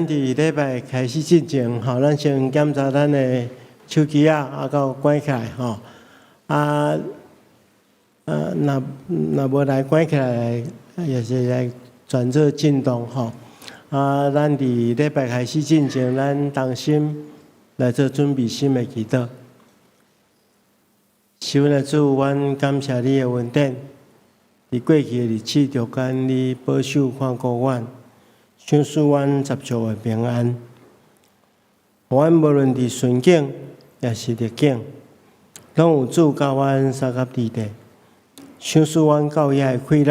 佇禮拜開始進前，吼，咱先檢查咱的手機仔，啊，閣關起來，吼。啊，啊，若若無來關起來，也是來轉做震動，吼。啊，咱佇禮拜開始進前，咱同心來做準備心的祈禱。是阮的主，阮感謝你的恩典，佇過去的日子中間，你保守看顧阮，賞賜阮十足的平安。予阮無論佇順境，抑是逆境，攏有主佮阮相佮佇咧，賞賜阮夠額的氣力，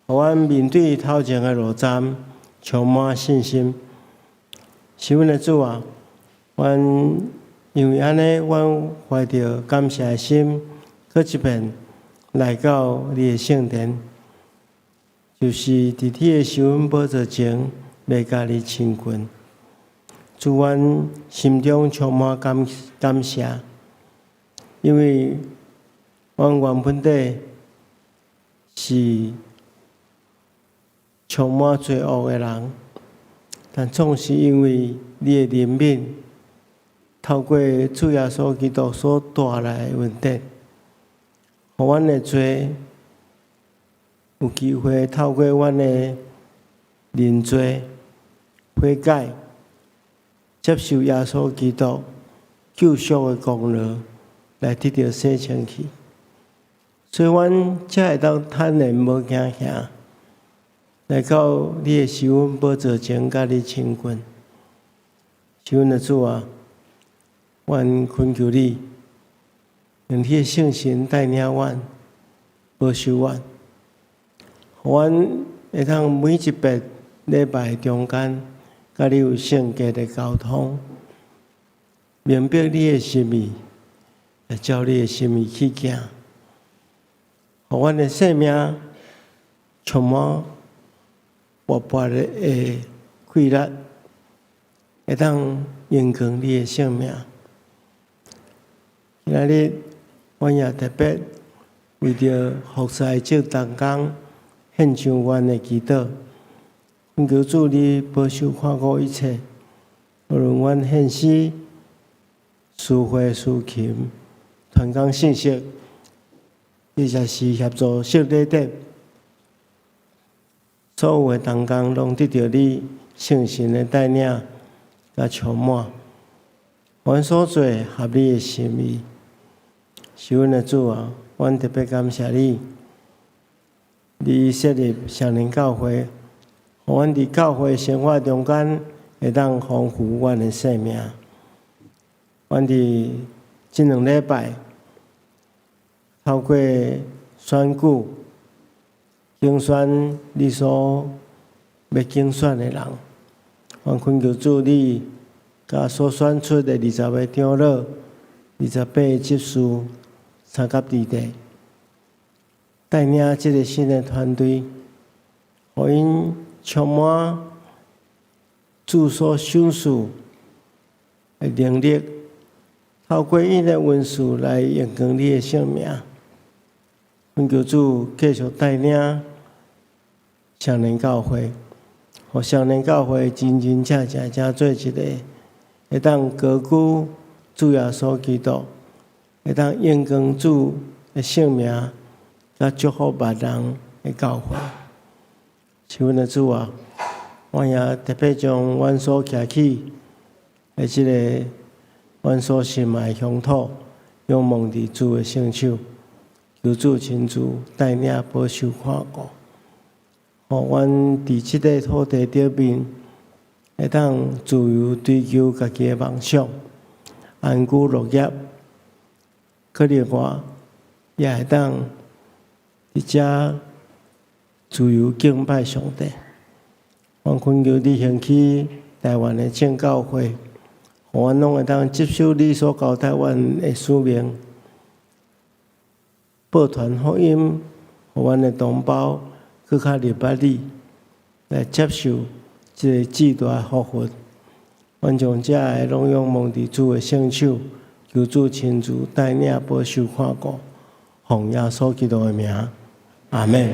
予阮面對頭前的路站，充滿信心。是阮的主啊，阮因為按呢，阮懷著感謝的心，閣一遍來到你的聖殿，就是佇你的施恩寶座前，欲佮你親近。主，阮心中充滿感感謝，因為阮原本底是充滿罪惡的人，但總是因為你的憐憫，透過主耶穌基督所帶來的恩典，予阮的罪有機會透過阮的認罪、悔改，接受耶穌基督救贖的功勞，來得著洗清去。所以，阮才會當坦然無驚嚇，來到你的施恩寶座前，佮你親近。是阮的主啊，阮懇求你，用你的聖神帶領阮，保守阮，予阮會當每一遍禮拜中間，佮你有聖潔的溝通，明白你的心意，來照你的心意去行，予阮的生命充滿活潑的氣力，會當榮光你的聖名。今仔日，阮也特別為著服侍眾同工獻上阮的祈禱，懇求主你保守看顧一切，無論阮獻詩、司會、司琴、傳講信息，或者是協助設禮等，所有的同工攏得著你聖神的帶領佮充滿，阮所做合你的心意。是阮的主啊，阮特別感謝你，你設立雙靈教會，予阮佇教會生活中間會當豐富阮的生命。阮佇這兩禮拜透過選舉揀選你所欲揀選的人，阮懇求主你，共所選出的20個長老、28個執事相佮佇咧，帶領這个新的團隊，予𪜶充滿主所賞賜的能力，透過𪜶的恩賜來榮光你的聖名。懇求主繼續帶領雙靈教會，予雙靈教會真真正正成做一个會當高舉主耶穌基督，會當榮光主的聖名，佮祝福別人的教會。是阮的主啊，我也特別將阮所徛起的這个阮所心愛的鄉土，仰望佇主的聖手，求主親自帶領保守看顧，予阮佇這个土地頂面，會當自由追求家己的夢想，安居樂業。閣另外，也會當佇遮自由敬拜上帝。阮懇求你興起台灣的正教會，予阮攏會當接受你所交代阮的使命，報傳福音，予阮的同胞閣較認捌你，來接受這个至大的福分。阮將這个攏仰望佇主的聖手，求主親自帶領保守看顧，奉耶穌基督的名，阿們。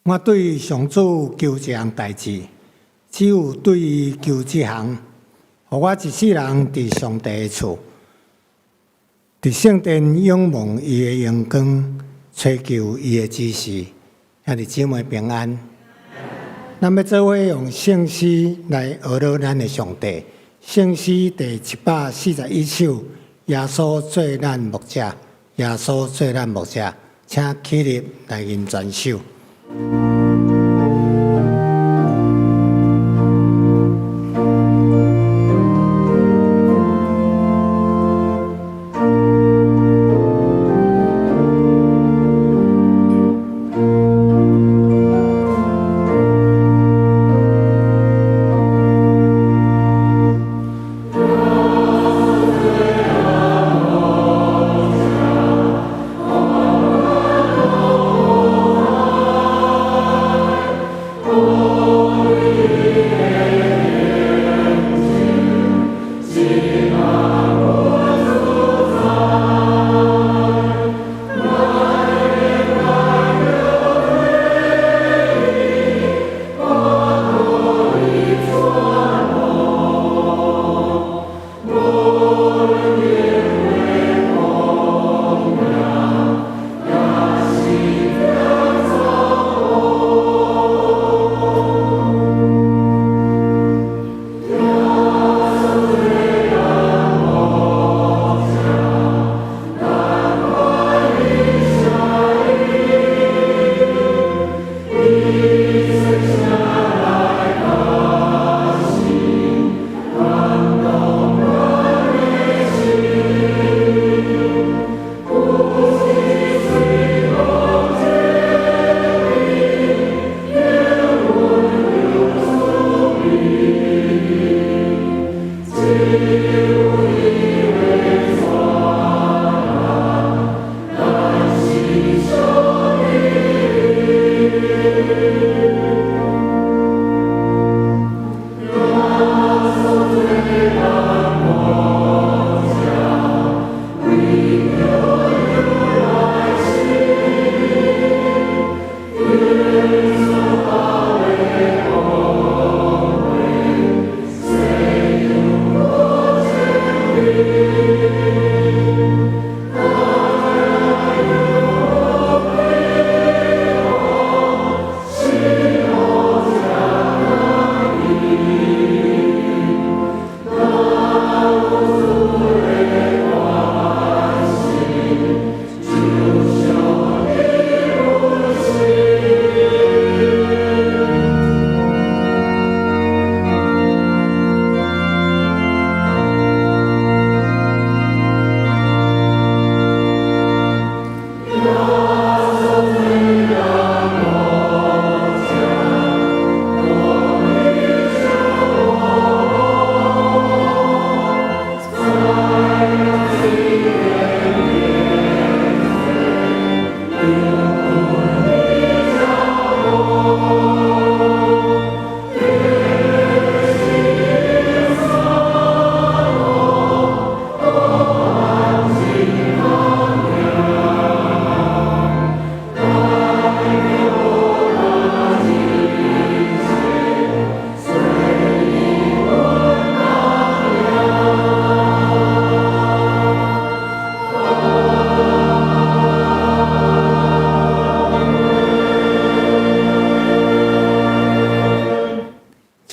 我對上主求一項代誌，只有對伊求這項，予我一世人佇上帝的厝，佇聖殿仰望伊的榮光，追求伊的指示。兄弟姊妹平安。咱欲做伙用聖詩來呵咾咱的上帝。聖詩第741首，耶穌做咱牧者，耶穌做咱牧者，請起立來吟全首。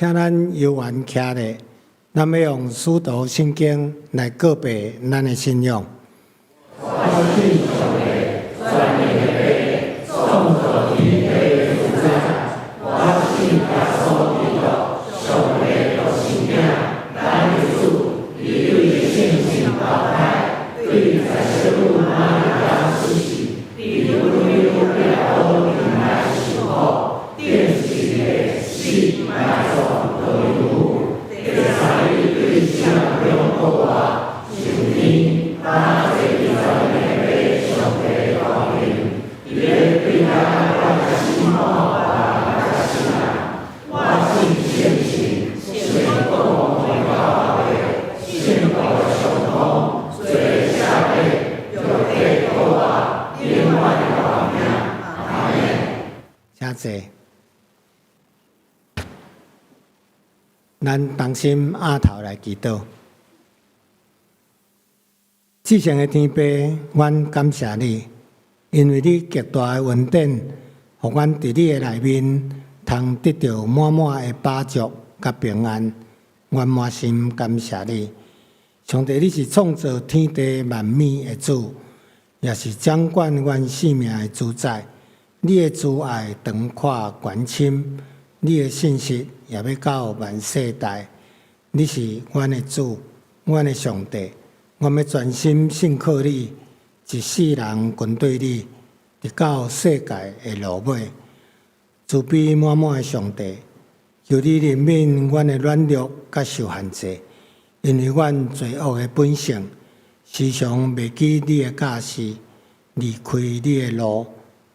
請咱搖懸徛咧，咱欲用使徒信經來告白咱的信仰。我信上帝，全能的父，創造天地的主宰。我信耶穌基督，上帝獨生囝，咱的主，伊對聖神投胎，對在聖母瑪利亞出世，佇阮彼拉多底下受苦，釘十字架，死埋葬落陰府，第三日對死人中復活，上天，搭坐佇全能的父上帝大爿，佇咧對遐轉死活人佮死人。我信聖神，聖公會教會，聖徒相通，罪赦免，肉體復活，永遠活命。阿們。請坐。咱同心徼頭來祈禱。至聖的天父，阮感謝你，因為你極大的恩典，予阮佇你的內面，通得著滿滿的飽足佮平安。阮滿心感謝你，上帝，你是創造天地萬物的主，也是掌管阮性命的主宰。你的慈愛長闊懸深，你的信實也欲到萬世代。你是阮的主，阮的上帝，阮欲專心信靠你，一世人跟綴你，直到世界的落尾。慈悲滿滿的上帝，求你憐憫阮的軟弱佮受限制，因為阮罪惡的本性，時常袂記你的教示，離開你的路，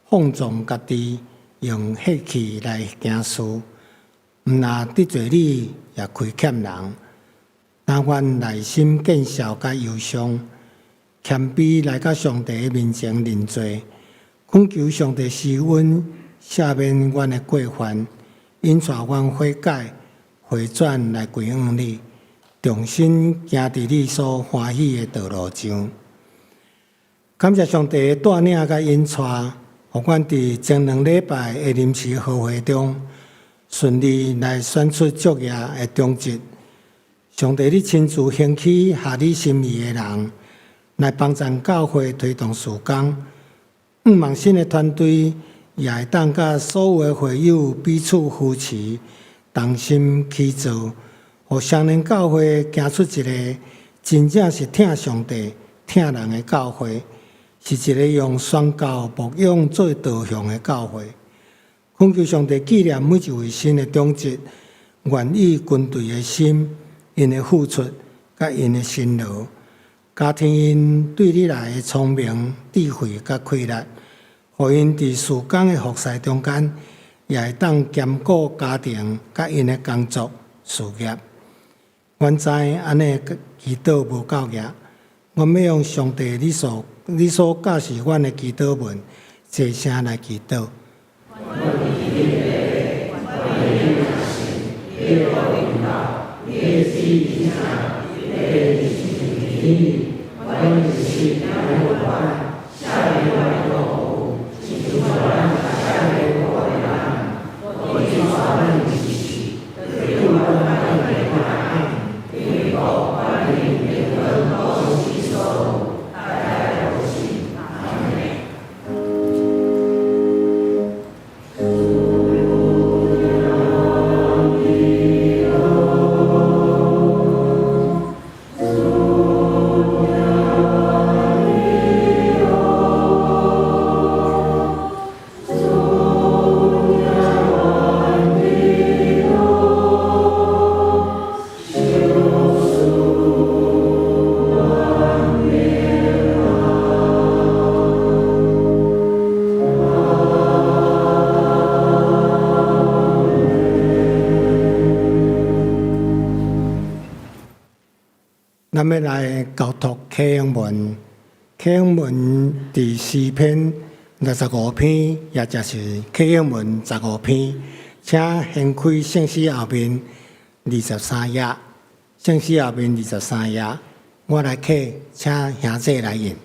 放縱家己，用血氣來行事，毋但得罪你，也虧欠人。當阮內心見笑佮憂傷，謙卑來到上帝的面前認罪，懇求上帝施恩赦免阮的過犯，引帶阮悔改回轉來歸向你，重新行佇你所歡喜的道路上。感謝上帝的帶領佮引帶，予阮佇前兩禮拜的臨時合會中，順利來選出作業的長執。上帝，你親自興起合你心意的人，來幫贊教會推動事工。向望新的團隊也會當佮所有的會友彼此扶持，同心起造，予雙連教會行出一个真正是疼上帝、疼人的教會，是一个用宣教牧養做導向的教會。懇求上帝紀念每一位新的長執，願意跟隨的心，𪜶的付出，佮𪜶的辛勞，加添𪜶對你來的聰明、智慧佮氣力，予𪜶佇事工的服侍中間，也會當兼顧家庭佮𪜶的工作事業。阮知按呢祈禱無夠額，阮欲用上帝你所教示阮的祈禱文，齊聲來祈禱。咱欲來交託啟應文，啟應文佇詩篇65篇，也就是啟應文十五篇，請掀開聖詩後面二十三頁，聖詩後面二十三頁，我來啟，請兄弟來印。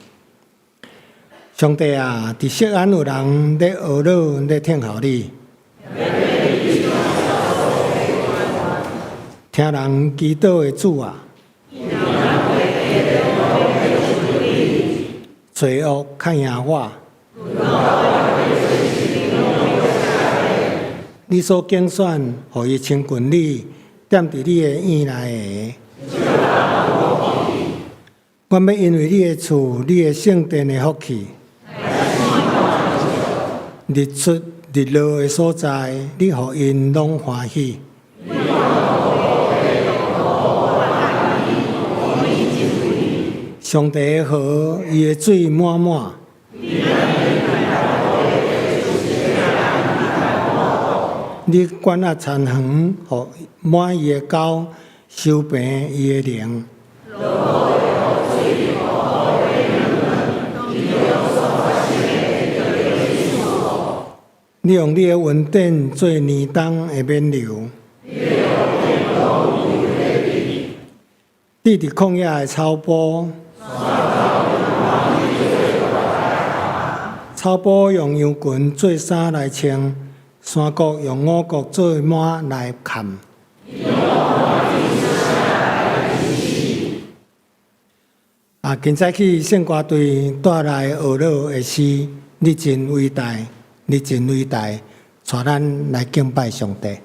上帝啊，佇錫安有人咧懊惱，咧聽候你。聽人祈禱的主啊，罪惡較贏我。你所揀選，予伊親近你，踮佇你的院內的。阮欲因為你的厝、你的聖殿的福氣。日出日落的所在，你予𪜶攏歡喜。上帝的河，伊的水滿滿。你管轄田園，予滿伊的溝，修平伊的嶺。你用你的恩典做年冬的勉留。你佇曠野的草埔，草埔用羊群做衫來穿，山谷用五穀做幔來崁。啊，今早起聖歌隊帶來學樂的詩，你真偉大，你真偉大，帶咱來敬拜上帝。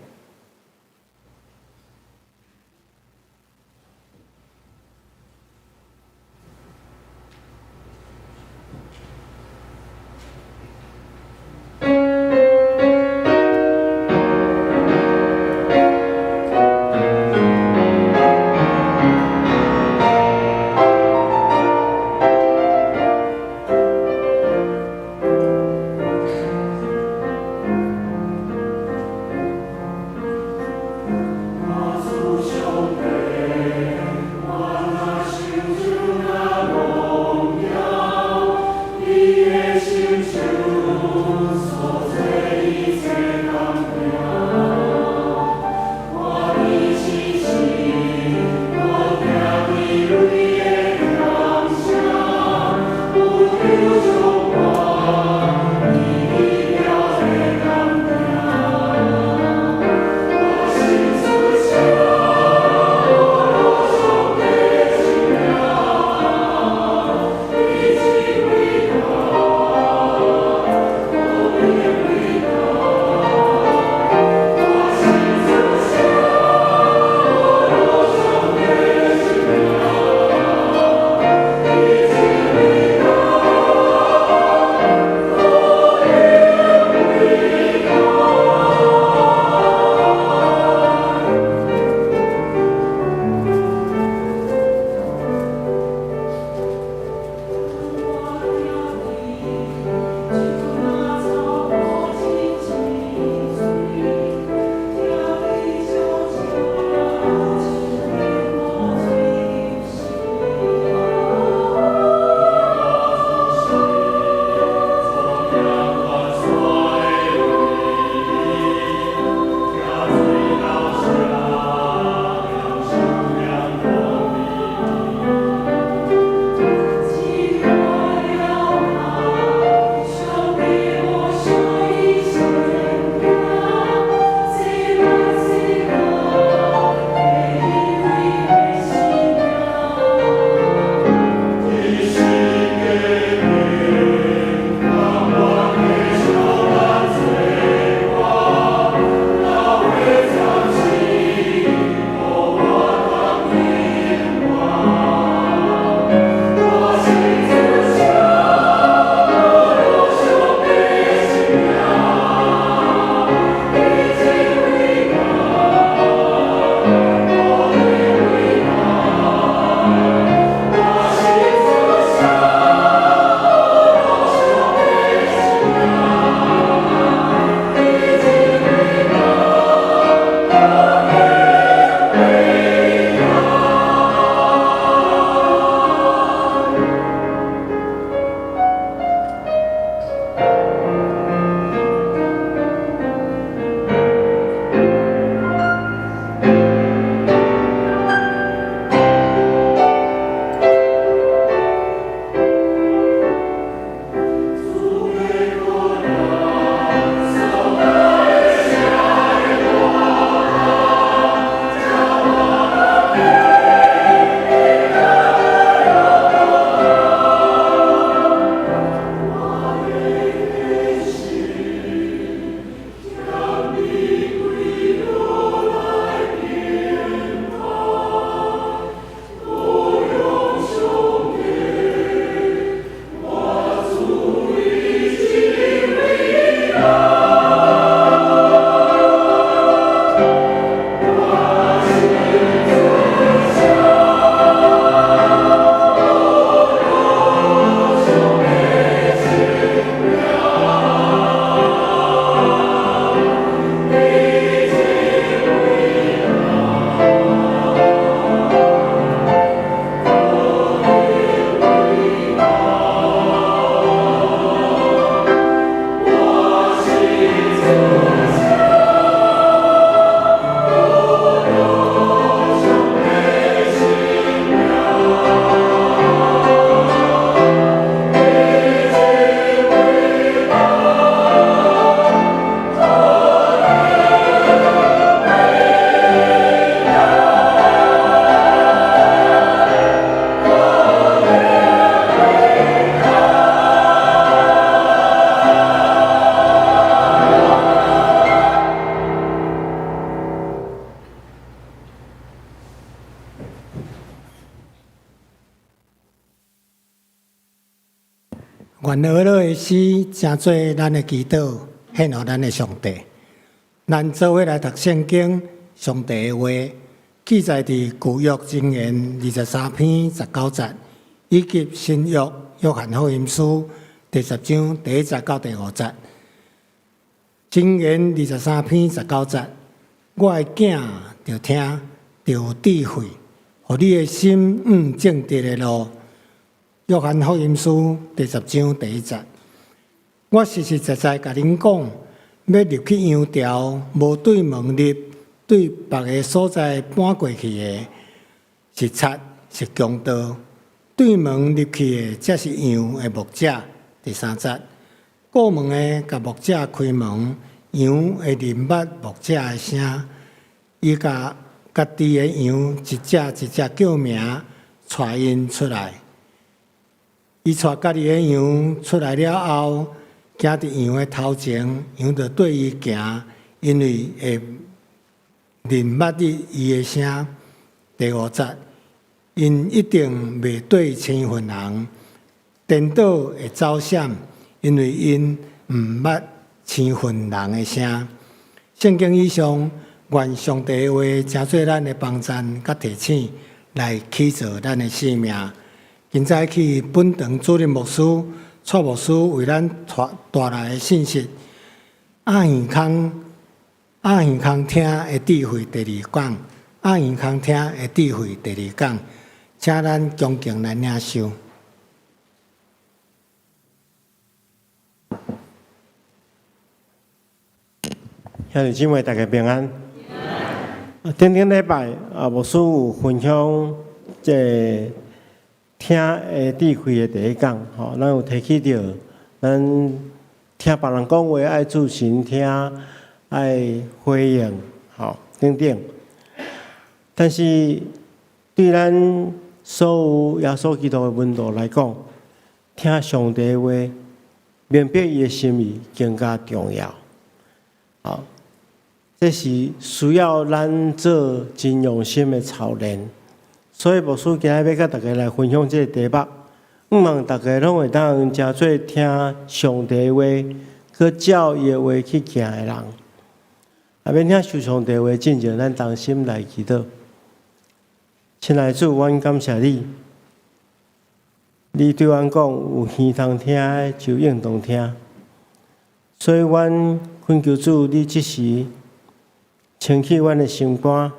願俄勒的詩成做咱的祈禱，獻予咱的上帝。咱做伙來讀聖經，上帝的話記載佇舊約箴言23篇19節，以及新約約翰福音書第十章第一節到第五節。箴言二十三篇十九節，我的囝著聽，著有智慧，予你的心往正直的路。約翰福音書第十章第一節，我實實在在共恁講，欲入去羊牢，無對門入，對別个所在搬過去的，是賊，是強盜。對門入去的，才是羊的牧者。第三節，顧門的共牧者開門，羊會認捌牧者的聲，伊共家己的羊一隻一隻叫名，帶𪜶出來。伊帶家己的羊出來了後，行佇羊的頭前，羊就綴伊行，因為會認捌伊的聲。第五節，𪜶一定袂綴生份人顛倒會走閃，因為𪜶毋捌生份人的聲。聖經以上，願上帝的話成做咱的幫贊佮提醒，來起造咱的生命。今早起本堂主任牧師蔡牧師為咱帶帶來的信息，鴨耳空鴨耳空聽的智慧第二講，鴨耳空聽的智慧第二講，請咱恭敬來領受。兄弟姊妹，大家平安。頂頂禮拜啊，牧師有分享這個聽的智慧的第一講，吼，咱有提起著，咱聽別人講話愛注神聽，愛回應，吼等等。但是對咱所有耶穌基督的門徒來講，聽上帝的話，明白伊的心意更加重要。好，這是需要咱做真用心的操練。所以牧師今日欲佮大家來分享這個題目，向望大家攏會當成做聽上帝話，閣照伊的話去行的人。啊，欲領受上帝話進前，咱同心來祈禱。親愛的主，阮感謝你，你對阮講，有耳通聽的就應當聽。所以，阮懇求主，你這時清去阮的心肝，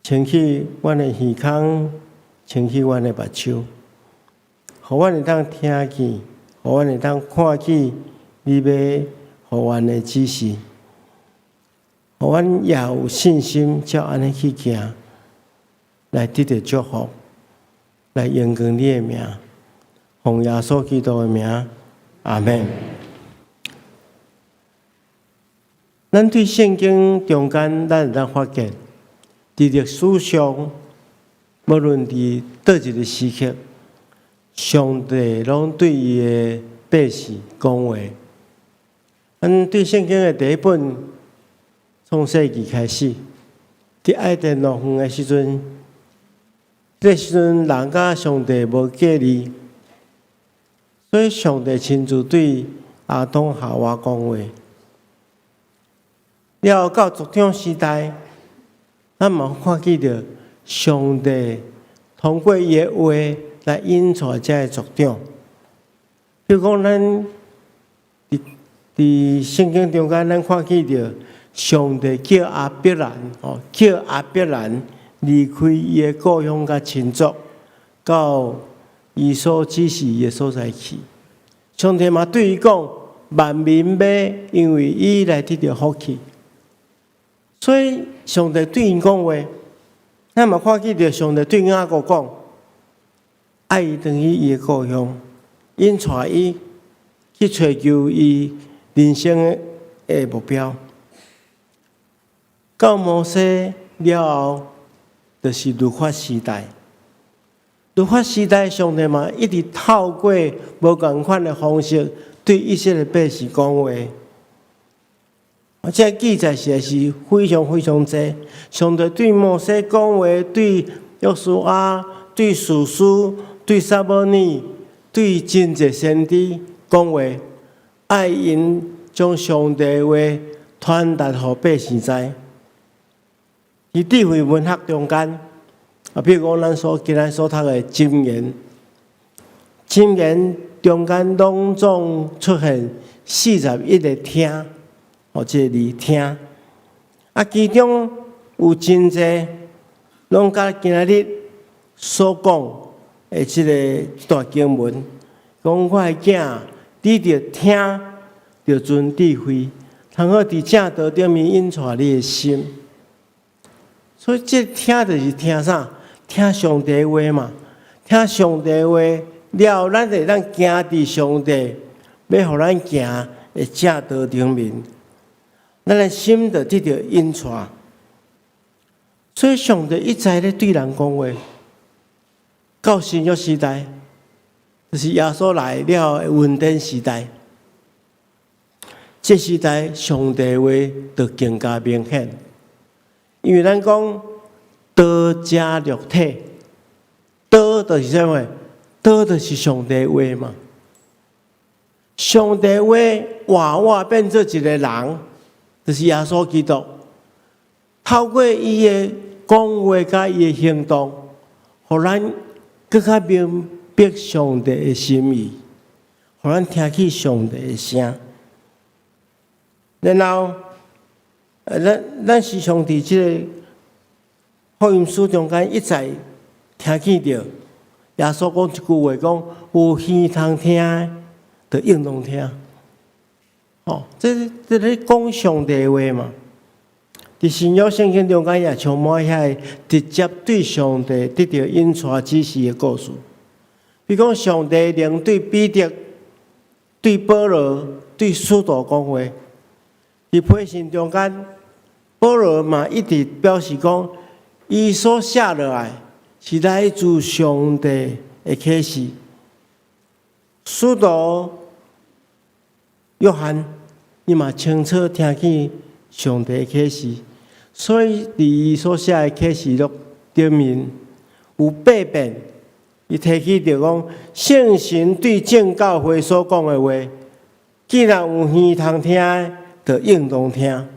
清去阮的耳孔，清去阮的目睭，予阮會當聽見，予阮會當看見你欲予阮的指示，予阮也有信心，照按呢去行，來得著祝福，來榮光你的名，奉耶穌基督的名，阿們。咱對聖經中間，咱會當發現，佇歷史上，無論佇佗一个時刻，上帝攏對伊的百姓講話。咱對聖經的第一本創世記開始，佇愛甸樂園的時陣，彼个時陣人佮上帝無隔離，所以上帝親自對亞當夏娃講話。了後到族長時代，咱嘛看見著上帝通過伊的話來引帶這个族長。比如講，咱佇佇聖經中間，咱看見著上帝叫亞伯蘭，哦，叫亞伯蘭離開伊的故鄉佮親族，到伊所指示伊的所在去。上帝嘛對伊講，萬民欲因為伊來得著福氣。所以上帝對𪜶講話，咱嘛看見著上帝對雅各講，愛伊轉去伊的故鄉，引帶伊去揣求伊人生的目標。到摩西了後，就是律法時代。律法時代，上帝嘛一直透過無仝款的方式對以色列百姓講話。這個記載實在是非常非常濟。上帝對摩西講話，對約書亞、對士師、對撒母耳、對真濟先知講話，愛𪜶將上帝話傳達予百姓知。佇智慧文學中間，啊，比如講咱所今仔所讀的箴言，箴言中間攏總出現41個聽，哦，這個字聽。啊，其中有真濟攏佮今仔日所講的這个段經文，講我的囝，你著聽，著存智慧，通好佇正道頂面引帶你的心。所以這聽就是聽啥？聽上帝話嘛。聽上帝話了，咱會當行佇上帝欲予咱行的正道頂面，咱的心就得著引帶。所以上帝一再咧對人講話。到新約時代，就是耶穌來了的恩典時代。這時代上帝話就更加明顯，因為咱講道成肉體，道就是啥物？道就是上帝話嘛。上帝話活活變做一個人，就是耶穌基督。透過伊的講話佮伊的行動，予咱閣較明白上帝的心意，予咱聽見上帝的聲。然後，咱時常佇這个福音書中間一再聽見著耶穌講一句話，講有耳通聽的，就應當聽。哦，這咧講上帝話嘛。佇新約聖經中間也充滿遐個直接對上帝得著引帶指示的故事。比如講，上帝靈對彼得、對保羅、對使徒講話。佇批信中間，保羅嘛一直表示講，伊所寫落來是來自上帝的啟示。使徒約翰伊嘛清楚聽見上帝的啟示，所以佇伊所寫的啟示錄頂面有八遍，伊提起著講聖神對眾教會所講的話，既然有耳通聽的，就應當聽。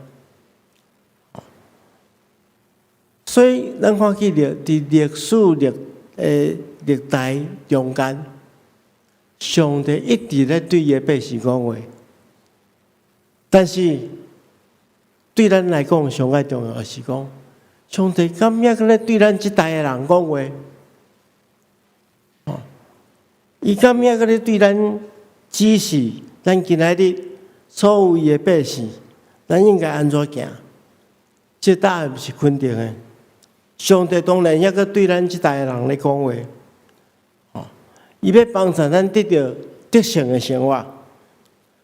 所以咱看見著佇歷史歷的歷代中間，上帝一直咧對伊的百姓講話，但是對咱來講，上蓋重要的是講，上帝敢猶閣咧對咱這代的人講話？哦，伊敢猶閣咧對咱指示，咱今仔日所有伊的百姓，咱應該按怎行？這答案是肯定的。上帝當然猶閣對咱這代的人咧講話，哦，伊欲幫助咱得著得勝的生活。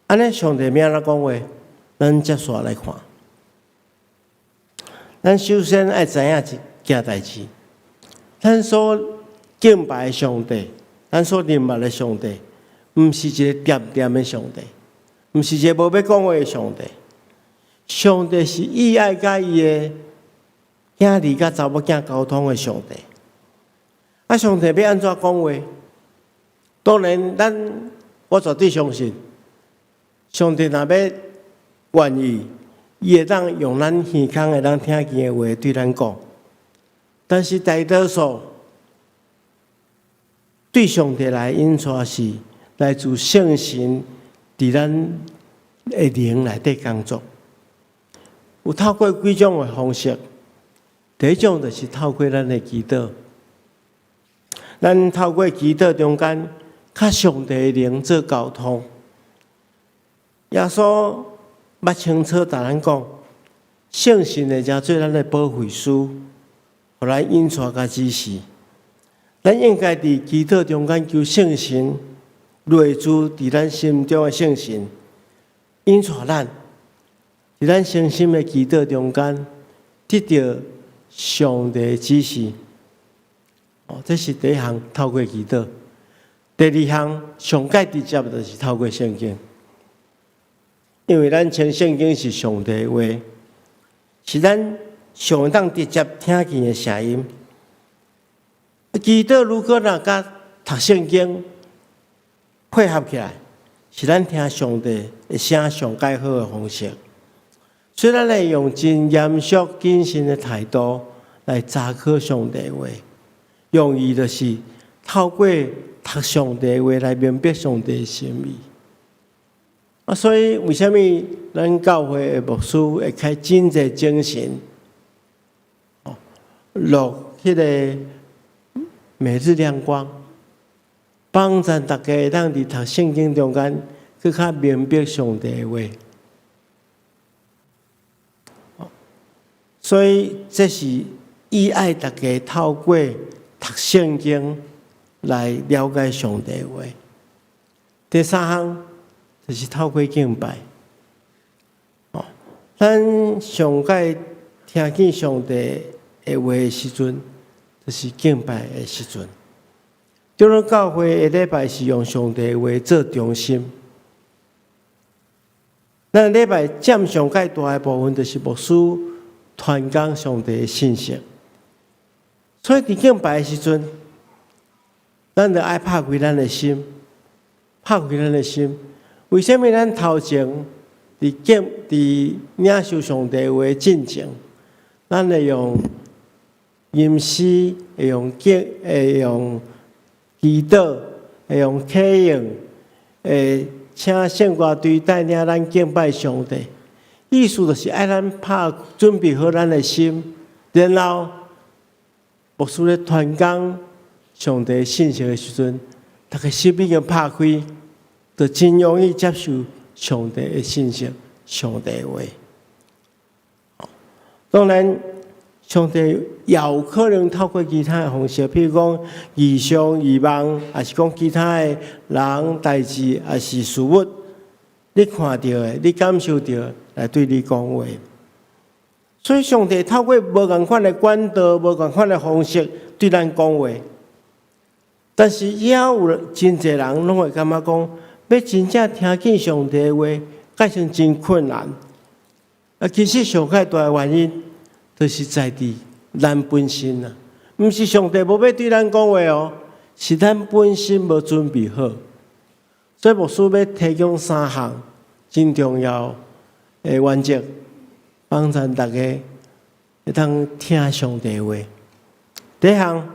按呢，上帝欲按怎講話？咱接續來看。咱首先愛知影一件代誌，咱所敬拜的上帝，咱所認捌的上帝，毋是一個恬恬的上帝，毋是一个無欲講話的上帝。上帝是伊愛佮伊的囝兒佮查某囝溝通的上帝。啊，上帝欲按怎講話？當然，咱我絕對相信，上帝若欲願意，伊會當用咱耳孔會當聽見的話對咱講。但是大多數對上帝來引帶是來自聖神佇咱的靈內底工作。有透過幾種的方式，第一種就是透過咱的祈禱，咱透過祈禱中間，佮上帝的靈做溝通。耶穌捌清楚共咱講，聖神會成做咱的保惠師，予咱引帶佮指示。咱應該佇祈禱中間求聖神內住佇咱心中的聖神引帶咱，佇咱誠心的祈禱中間得著上帝的指示。哦，這是第一項透過祈禱。第二項上蓋直接就是透過聖經，因為咱稱聖經是上帝的話，是咱上會當直接聽見的聲音。祈禱如果若佮讀聖經配合起來，是咱聽上帝的聲上蓋好的方式。所以咱會用真嚴肅謹慎的態度來查考上帝話，用意就是透過讀上帝話來明白上帝的心意。啊，所以為啥物咱教會的牧師會開真濟精神，哦，錄彼个每日亮光，幫助大家會當佇讀聖經中間，閣較明白上帝的話。所以這是伊愛大家透過讀聖經來了解上帝的話。第三項就是透過敬拜。哦，咱上蓋聽見上帝的話的時陣，就是敬拜的時陣。長老教會的禮拜是用上帝的話做中心。咱禮拜佔上蓋大的部分，就是牧師傳講上帝的信息。所以佇敬拜的時陣，咱就愛拍開咱的心，拍開咱的心。為啥物咱頭前佇敬佇領受上帝話進前，咱會用吟詩，會用敬，會用祈禱，會用啟應，會請聖歌隊帶領咱敬拜上帝。意思就是愛咱拍準備好咱的心，然後牧師咧傳講上帝信息的時陣，大家心已經拍開，就真容易接受上帝的信息、上帝的話。當然，上帝也有可能透過其他的方式，譬如講異象、異夢，抑是講其他的人、代誌，抑是事物，你看著的、你感受著的，來對你講話。所以，上帝透過無仝款的管道、無仝款的方式對咱講話。但是，也有真濟人攏會感覺講，欲真正聽見上帝的話，改成真困難。啊，其實上蓋大的原因，就是在佇咱本身啊，毋是上帝無欲對咱講話哦，是咱本身無準備好。所以牧師欲提供三項真重要的原則，幫助大家會當聽上帝話。第一項，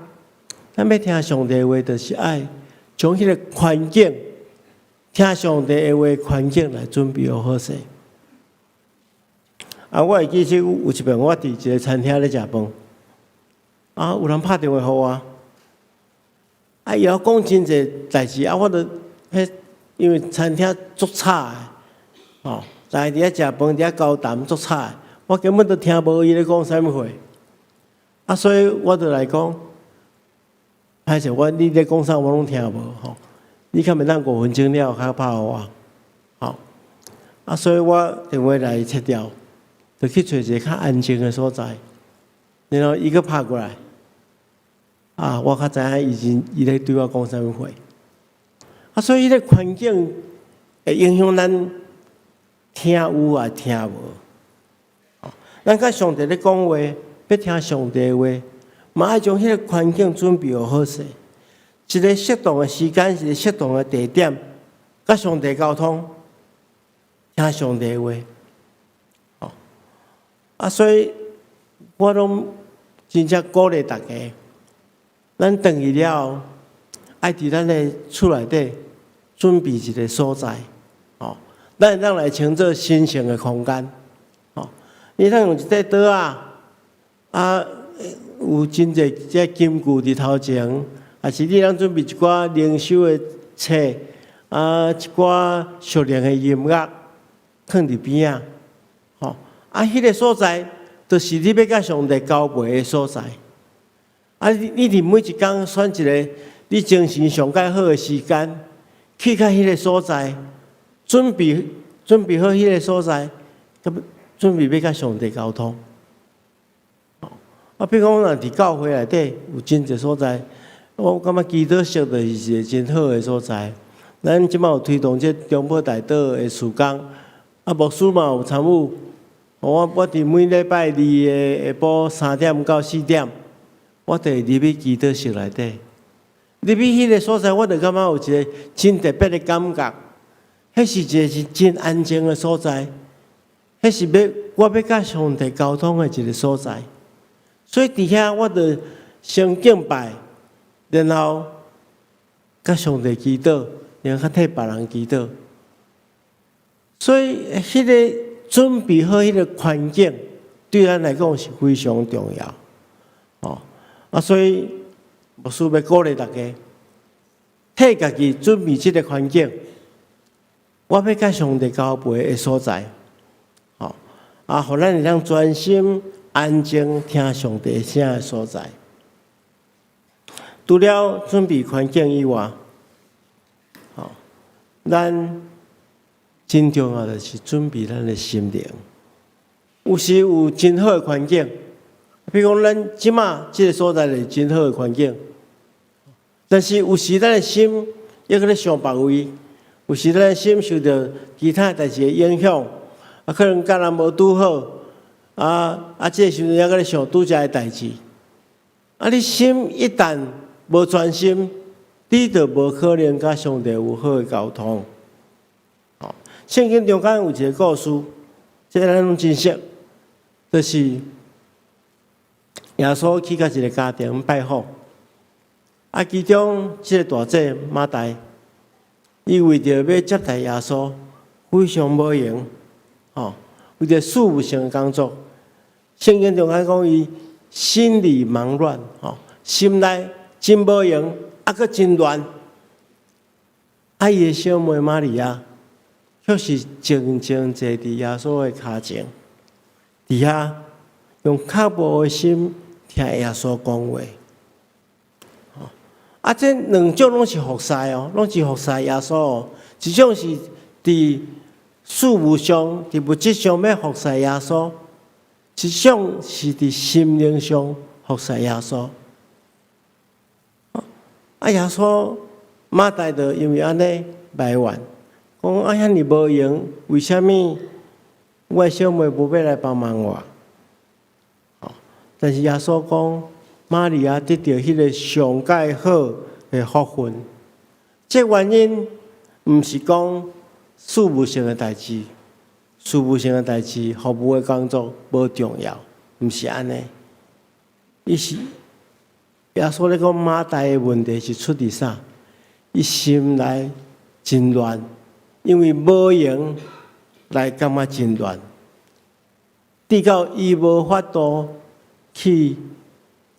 咱欲聽上帝話，就是愛將彼个環境，聽上帝的話環境來準備好好勢。啊，我會記得有一擺，我佇一个餐廳咧食飯，啊，有人拍電話予我，啊，伊猶講真濟代誌，啊，我就彼因為餐廳足吵的，哦，大家佇遐食飯，佇遐交談足吵的，我根本都聽無伊咧講啥物話，啊，所以我就來講，歹勢，我你咧講啥我攏聽無吼，你較袂當5分鐘了後較拍予我，吼，啊，所以我電話來切掉。就去揣一个較安靜的所在，然後伊閣拍過來，啊，我較知影伊真伊咧對我講啥物話。啊，所以彼个環境會影響咱聽有抑聽無。咱佮上帝咧講話，欲聽上帝話，嘛愛將彼个環境準備好勢，一个適當的時間，一個適當的地點，佮上帝溝通，聽上帝話。啊，所以我攏真正鼓勵大家，咱轉去了後，愛佇咱的厝內底準備一个所在，哦，咱會當來稱做神聖的空間，哦，你通用一塊桌仔，啊，有真濟這金具佇頭前，抑是你通準備一寡靈修的冊，啊，一寡屬靈的音樂，囥佇邊仔，吼。啊，彼个所在，就是你欲佮上帝交陪的所在。啊，你佇每一工選一个你精神上蓋好的時間，去到彼个所在，準備準備好彼个所在，佮準備欲佮上帝溝通。啊，比如講，若佇教會內底有真濟所在，我感覺祈禱室就是一个真好的所在。咱這擺有推動這中保大島的事工，啊，牧師嘛有參與。我佇每禮拜二的下晡3點到4點，我就會入去祈禱室內底。入去彼个所在，我就感覺有一个真特別的感覺。彼是一个是真安靜的所在，彼是欲我欲佮上帝溝通的一个所在。所以佇遐，我就先敬拜，然後佮上帝祈禱，然後較替別人祈禱。所以，彼个準備好彼个環境，對咱來講是非常重要。哦，啊，所以牧師欲鼓勵大家，替家己準備這个環境，我欲佮上帝交陪的所在。哦，啊，予咱會當專心安靜聽上帝聲的所在。除了準備環境以外，哦，咱真重要的是準備咱的心靈。有時有真好的環境，比如講咱這馬這个所在是真好的環境，但是有時咱的心猶閣咧想別位，有時咱的心受著其他代誌的影響，啊，可能佮人無拄好，啊啊，這个時陣猶閣咧想拄才的代誌，啊，你心一旦無專心，你就無可能佮上帝有好的溝通。哦，聖經中間有一个故事，這个咱攏真熟，就是耶穌去共一个家庭拜訪，啊，其中這个大姐馬大，伊為著欲接待耶穌，非常無閒，吼，為著事務性的工作，聖經中間講伊心裡忙亂，吼，心內真無閒，啊，閣真亂。啊，伊的小妹瑪利亞，卻是靜靜坐佇耶穌的跤前，佇遐用渴慕的心聽耶穌講話。啊，這兩種攏是服侍哦，攏是服侍耶穌哦。一種是佇事務上、佇物質上欲服侍耶穌；一種是佇心靈上服侍耶穌。啊，耶穌馬大就因為按呢埋怨，講啊遐爾無閒，為啥物我的小妹無欲來幫忙我？但是耶穌講，瑪利亞得著彼个上蓋好的福分。這原因毋是講事務性的代誌，事務性的代誌、服務的工作無重要，毋是按呢。伊是耶穌咧講馬大的問題是出佇啥？伊心內真亂，因為無閒來感覺真亂，直到伊無法度去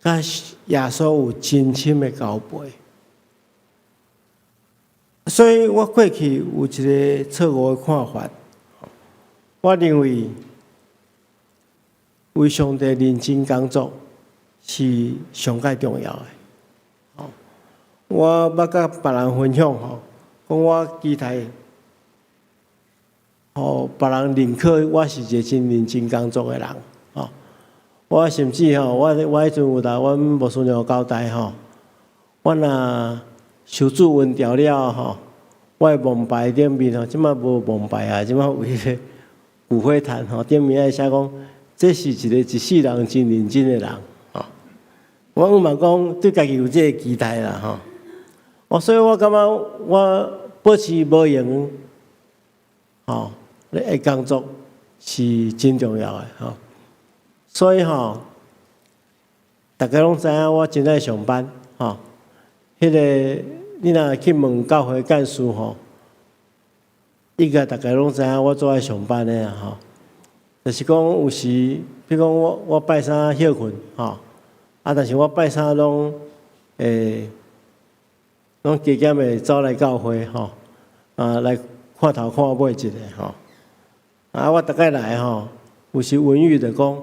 佮耶穌有真深的交陪。所以我過去有一个錯誤的看法，我認為為上帝認真工作是上蓋重要的。我捌佮別人分享吼，講我期待予別人認可我是一个真認真工作的人。吼，我甚至吼，我彼陣有共阮牧師娘交代吼，我若受主恩召了吼，我的墓牌頂面吼，這馬無墓牌啊，這馬有彼个骨灰壇吼，頂面愛寫講，這是一个一世人真認真的人吼。我嘛講對家己有這个期待啦吼。哦，所以我感覺我保持無閒吼，的工作是真重要的吼。所以吼，大家攏知影我真愛上班吼。彼个你若去問教會幹事吼，應該大家攏知影我足愛上班的啊吼。就是講有時，比如講我拜三歇睏吼，啊，但是我拜三攏會攏加減會走來教會吼，啊，來看頭看尾一下吼。啊，我逐擺來吼，有時文玉就講，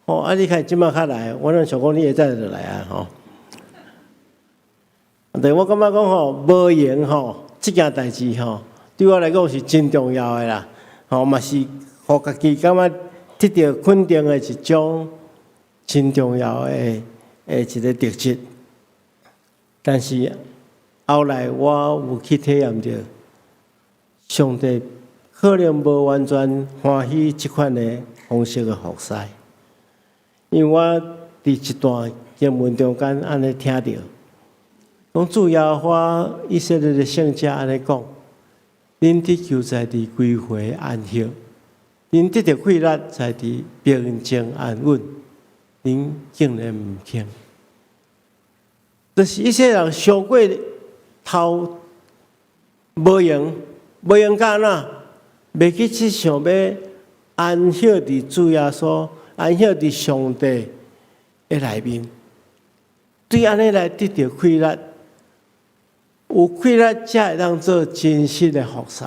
吼，啊，你看這馬較來，我攏想講你會早就來啊吼。但我感覺講吼，無閒吼，這件代誌吼，對我來講是真重要的啦。吼，嘛是予家己感覺得著肯定的一種真重要的一个特質。但是後來我有去體驗著，上帝可能無完全歡喜這款的方式的服侍，因為我佇一段經文中間按呢聽著，講主耶和華以色列的聖者按呢講：恁得求在佇歸回安歇，恁得著氣力在佇平靜安穩，恁竟然毋肯。就是以色列人傷過頭無閒，無閒干怎？袂去去想欲安歇佇主耶穌，安歇佇上帝的內面，對按呢來得著氣力，有氣力才會當做真實的服侍。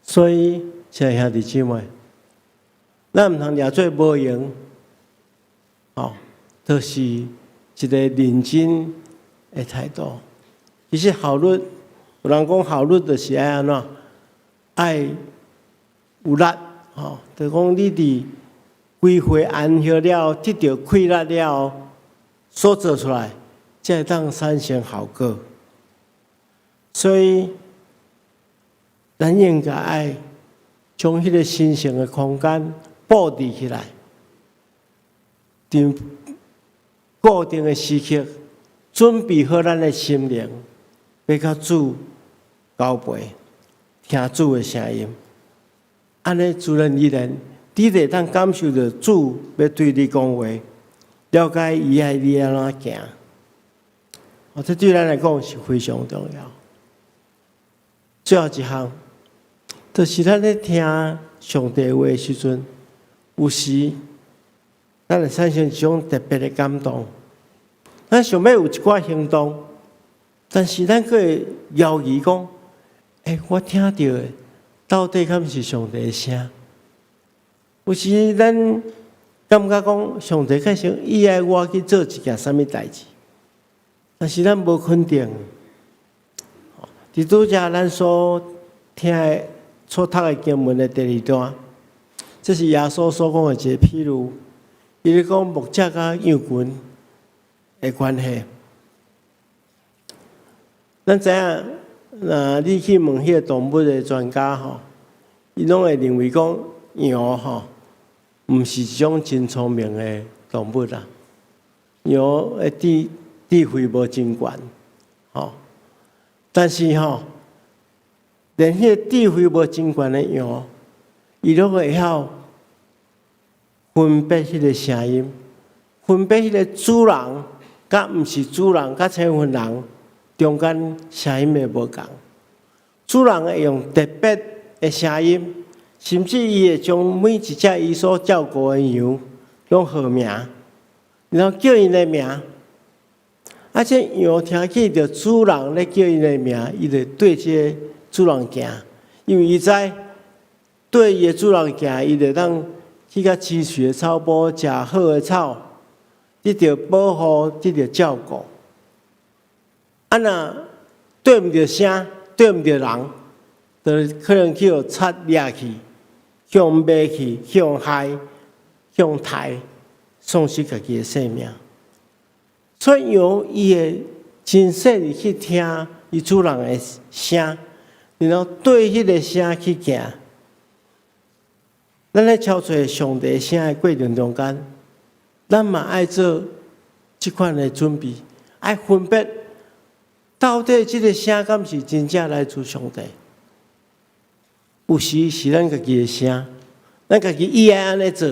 所以，親愛兄弟姊妹，咱毋通掠做無閒，哦，就是一個認真的態度。其實效率，有人講效率就是愛按怎？愛有力，吼，就講你佇歸回安歇了，得著氣力了，所做出來，才會當產生效果。所以，咱應該愛將彼個神聖的空間布置起來，佇固定的時刻，準備好咱的心靈，欲佮主交陪，聽主的聲音。按呢自然而然，你就會當感受著主欲對你講話，了解伊愛你按怎行。哦，這對咱來講是非常重要。最後一項，就是咱咧聽上帝話的時陣，有時咱會產生一種特別的感動。咱想欲有一寡行動，但是咱閣會猶豫講：欸，我聽著的到底敢是上帝的聲？有時咱感覺講上帝確實伊愛我去做一件啥物代誌，但是咱無肯定。佇拄才咱所聽的、所讀的經文的第二段，這是耶穌所講的一個譬喻。伊咧講牧者佮羊群的關係。咱知影，若你去問彼個動物的專家吼，伊攏會認為講羊吼，毋是一種真聰明的動物啦。羊的智慧無真懸，吼。但是吼，連彼個智慧無真懸的羊，伊攏會曉分別彼個聲音，分別彼個主人佮毋是主人，佮千份人中間聲音的無仝。主人會用特別的聲音，甚至伊會將每一隻伊所照顧的羊攏號名，然後叫𪜶的名。啊，這羊聽見著主人咧叫𪜶的名，伊就對這个主人行，因為伊知對伊的主人行，伊就當去較青翠的草埔，食好的草，得著保護，得著照顧。啊，若對毋著聲，對毋著人，就可能去予賊掠去，去予賣去，去予害，去予刣，喪失家己的性命。所以羊伊會真細膩去聽伊主人的聲，然後對彼个聲去行。咱咧敲揣上帝聲的過程中間，咱嘛愛做這款的準備，愛分別到底這个聲敢是真正來自上帝。有時是咱家己的聲，咱家己意愛按呢做，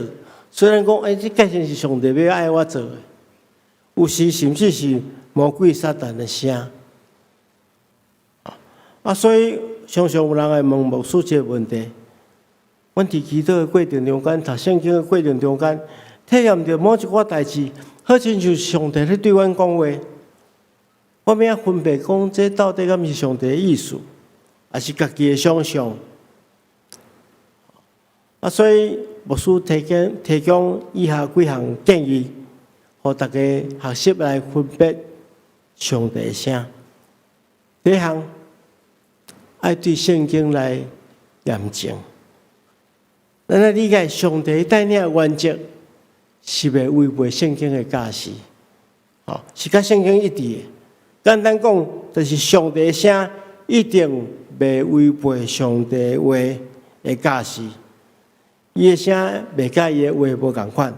雖然講，欸，這確實是上帝欲愛我做的。有時甚至是魔鬼撒旦的聲。啊，所以常常有人會問牧師這個問題。阮佇祈禱的過程中間，讀聖經的過程中間，體驗著某一寡代誌，好親像上帝咧對阮講話。我欲按怎分辨講，這到底敢是上帝的意思，抑是家己的想象？啊，所以牧師提供以下幾項建議，予大家學習來分別上帝的聲。第一項，愛對聖經來驗證。咱愛理解上帝帶領的原則是袂違背聖經的教示，吼，是佮聖經一致的。簡單講，就是上帝的聲一定袂違背上帝話的教示，伊的聲袂佮伊的話無仝款。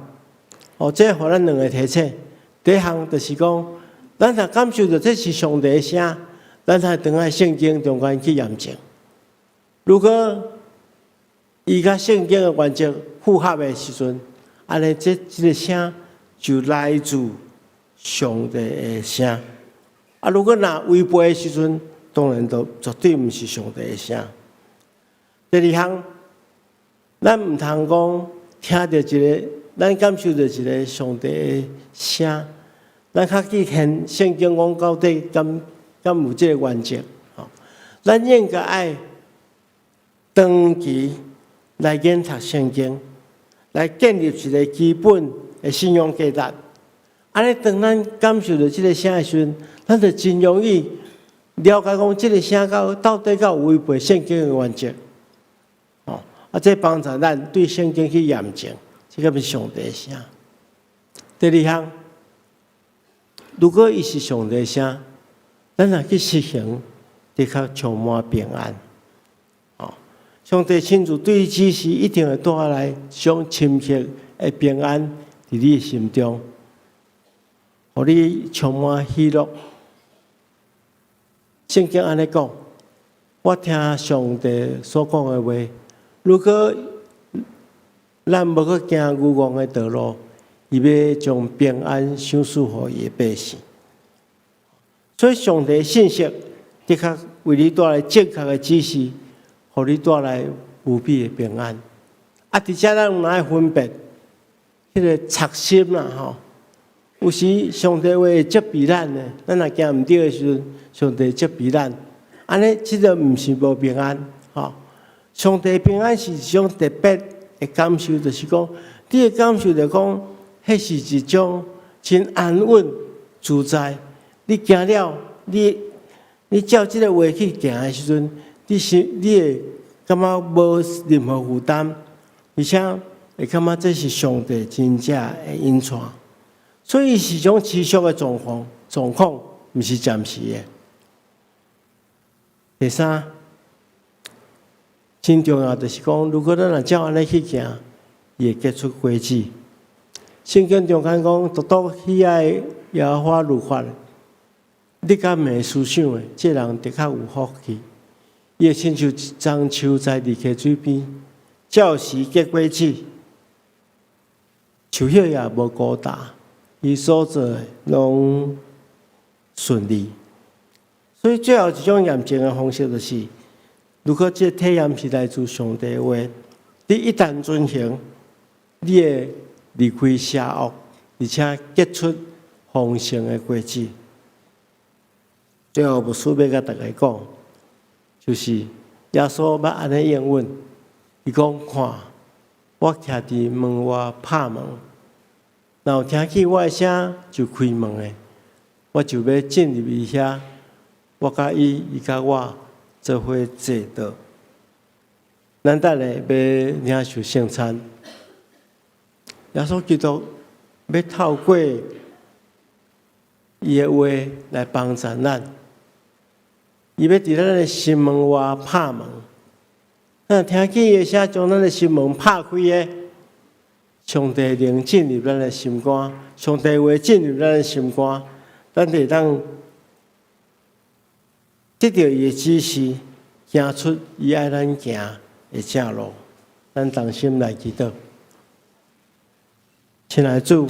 哦，這予咱兩个提醒。第一項就是講，咱若感受著這是上帝的聲，咱才轉來聖經中間去驗證。如果伊佮聖經的原則符合的時陣，按呢這個聲就來自上帝的聲。啊，如果若違背的時陣，當然就絕對毋是上帝的聲。第二項，咱毋通講聽著一個，咱感受著一個上帝的聲，咱較去現聖經講到底敢有這個原則？吼，咱應該愛長期來研讀聖經，來建立一個基本的信仰價值。按呢，當咱感受著這個聲的時陣，咱就真容易了解講這個聲到底敢有違背聖經的原則。哦，啊，這幫助咱對聖經去驗證，這個是上帝的聲。第二項，如果伊是上帝的聲，咱若去實行，的確充滿平安。哦，上帝親自對你指示，一定會帶來一種深刻的平安佇你的心中，予你充滿喜樂。聖經按呢講，我聽上帝所講的話，如果咱無去行愚戇的道路，伊欲將平安賞賜予伊的百姓。所以上帝信息的確為你帶來正確的指示，予你帶來無比的平安。啊，佇遮咱有愛分辨彼個賊心啦吼。有時上帝話會責備咱的，咱若行毋對的時陣，上帝責備咱。按呢，這個毋是無平安吼。上帝平安是一種特別的感受，就是講，你會感受著講，彼是一種真安穩自在。你行了，你照這個話去行的時陣，你心你會感覺無任何負擔，而且會感覺這是上帝真正的引帶。所以是一種持續的狀況，毋是暫時的。第三，真重要就是講，如果咱若照按呢去行，伊會結出果子。聖經中間講，獨獨喜愛耶和華律法，日間暝思想的，這人的確有福氣。伊會親像樟樹栽佇溪水邊，照時結果子，樹葉也無枯焦，伊所做的攏順利。所以最後一種驗證的方式就是，如果這個體驗是來自上帝的話，你一旦遵行，你會離開邪惡，而且結出豐盛的果子。最後，牧師欲共大家講，就是耶穌捌按呢應允，伊講看，我徛佇門外拍門，若有聽見我的聲就開門的，我就欲進入伊遐，我佮伊，伊佮我做伙坐桌。咱等下欲領受聖餐，耶穌基督欲透過伊的話來幫助咱，伊欲佇咱的心門外拍門，咱聽見伊的聲，將咱的心門拍開的，上帝靈進入咱的心肝，上帝話進入咱的心肝，咱就會當得著伊的指示，行出伊愛咱行的正路。咱同心來祈禱，親愛的主，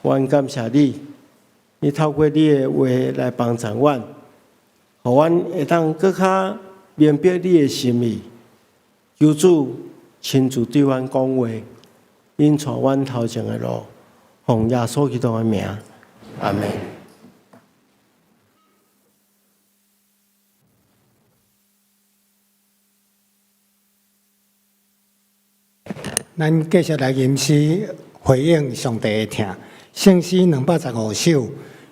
阮感謝你，你透過你的話來幫助阮，予阮會當閣較明白你的心意。求主親自對阮講話，引帶阮頭前的路，奉耶穌基督的名，阿們。咱繼續來吟詩回應上帝的疼，聖詩215首，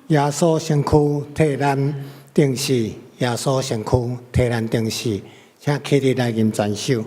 耶穌身軀替咱釘死，耶穌身軀替咱釘死，請起立來吟全首。耶穌。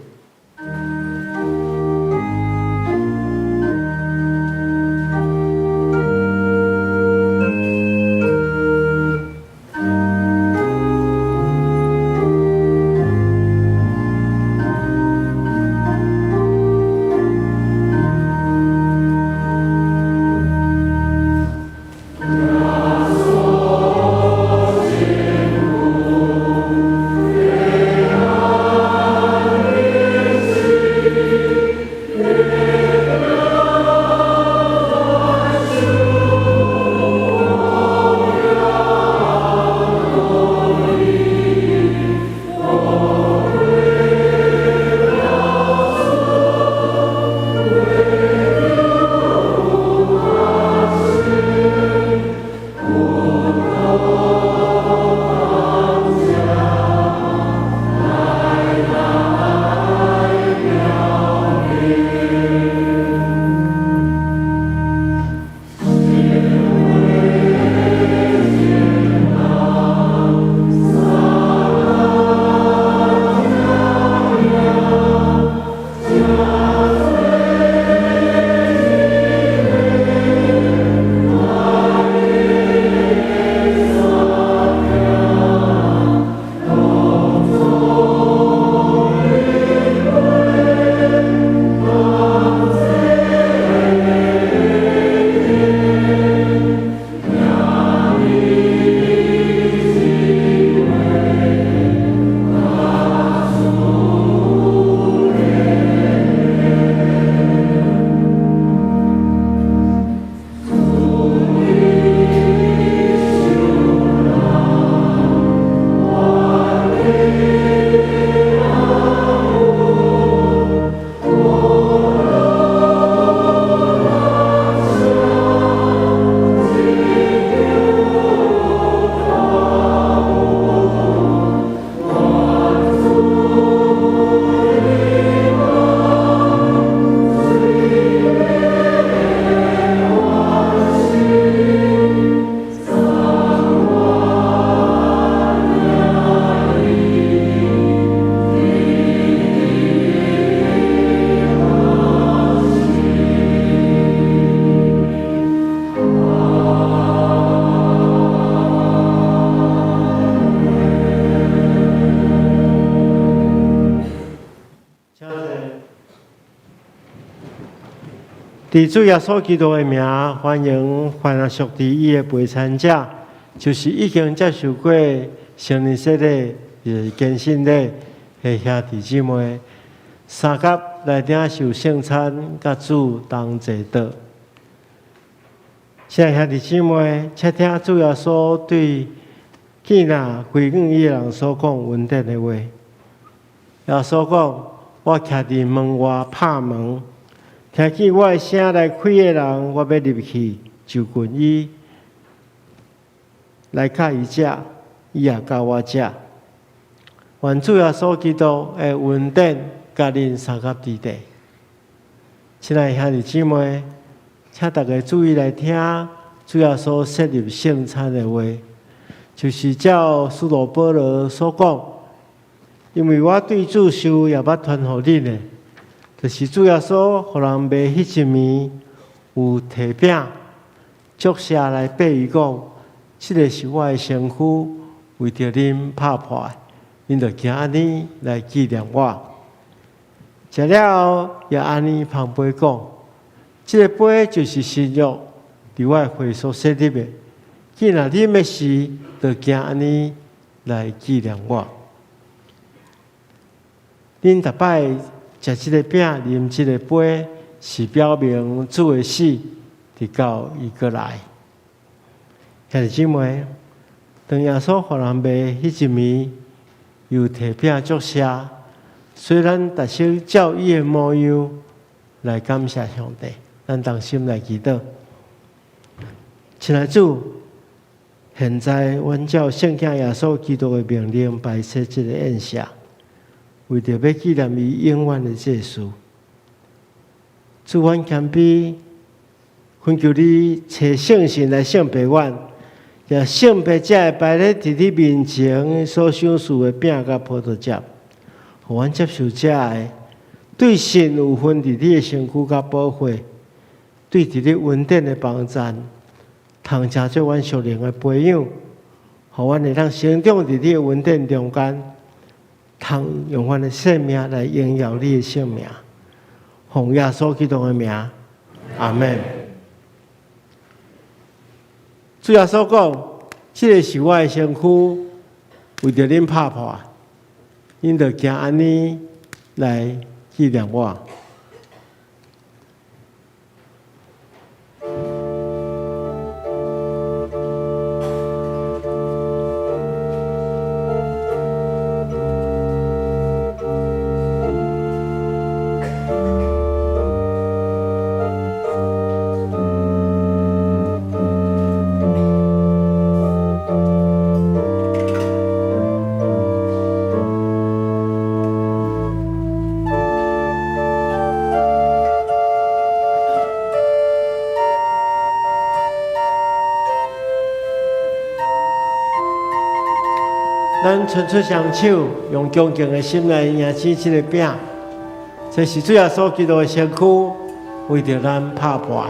佇主耶穌基督的名，歡迎凡啊屬佇伊的陪餐者，就是已經接受過成人洗禮、就是堅信禮的兄弟姊妹，相佮來領受聖餐，佮主同齊桌。親愛兄弟姊妹，請聽主耶穌對見若歸向伊的人所講恩典的話。耶穌講：我徛佇門外拍門，聽見我的聲來開的人，我欲入去就近伊，來佮伊食，伊也佮我食。願主耶穌基督的恩典佮恁相佮佇底。親愛兄弟姊妹，請大家注意來聽主耶穌設立聖餐的話，就是照使徒保羅所講，因為我對主受也捌傳予恁的，就是主耶穌予人賣彼一暝，有提餅，祝謝來擘伊講，這个是我的身軀，為著恁拍破的，恁著行按呢來紀念我。食了後，也按呢捧杯講，這个杯就是新約，佇我的血所設立的。既若啉的時，就行按呢來紀念我。恁逐擺食這个餅、啉這个杯，是表明主的死，直到伊閣來。兄弟姊妹，當耶穌予人賣彼一暝，又提餅祝謝，所以咱逐先照伊的模樣來感謝上帝。咱同心來祈禱。親愛主，現在阮照聖子耶穌基督的命令擺設這个宴席，為著欲紀念伊永遠的祭事。主，阮謙卑，懇求你差聖神來聖別阮，也聖別這个擺咧佇你面前所賞賜的餅佮葡萄汁，予阮接受這个，對神有份佇你的身軀佮寶血，對佇你恩典的幫贊，通成做阮屬靈的培養，予阮會當成長佇你的恩典中間，通用阮的生命來榮耀你的聖名，奉耶穌基督的名，阿們。主耶穌講：這个是我的身軀，為著恁拍破，恁著行按呢來紀念我。咱伸出雙手，用恭敬的心來迎接這个餅。這是主耶穌基督的身軀，為著咱拍破。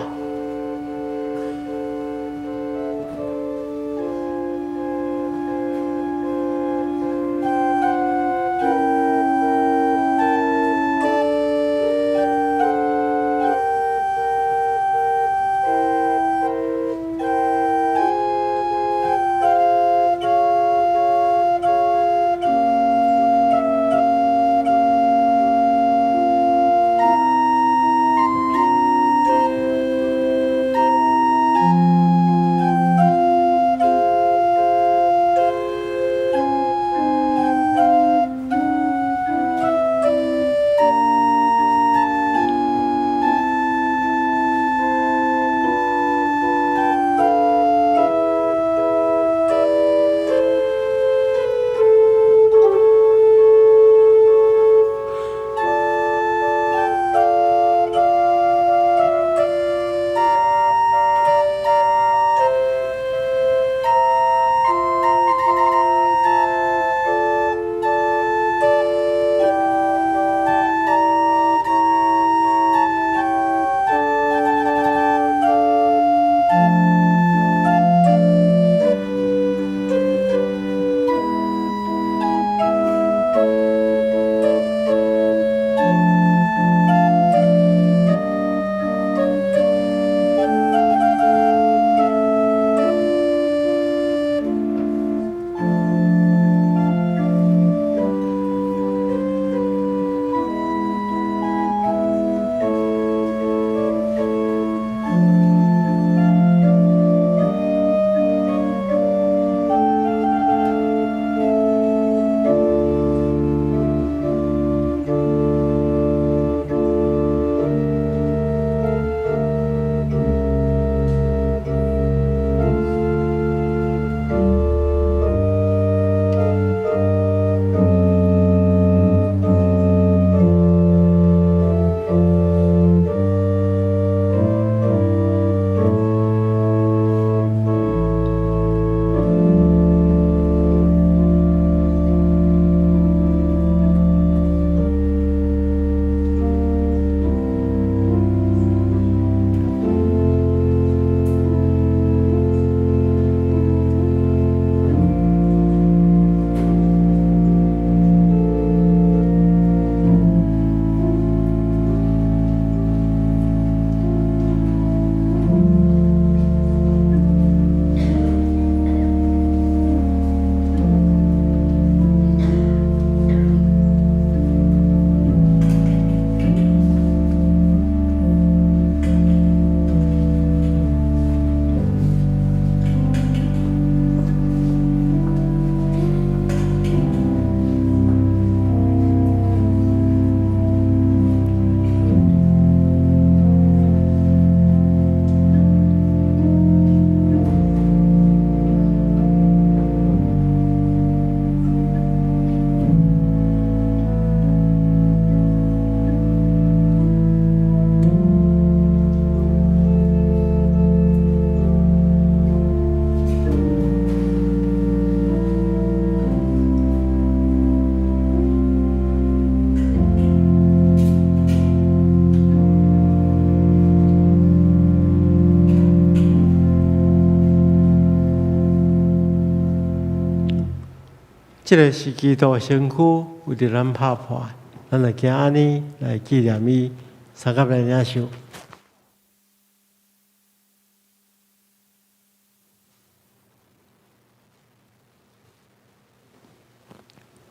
這个是基督的身軀，為著咱拍破，咱就行按呢來紀念伊，相佮來領受。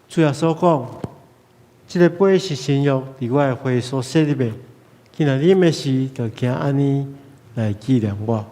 主耶穌講：這个杯是新約，佇我的血所設立的。既然啉的時，就行按呢來紀念我。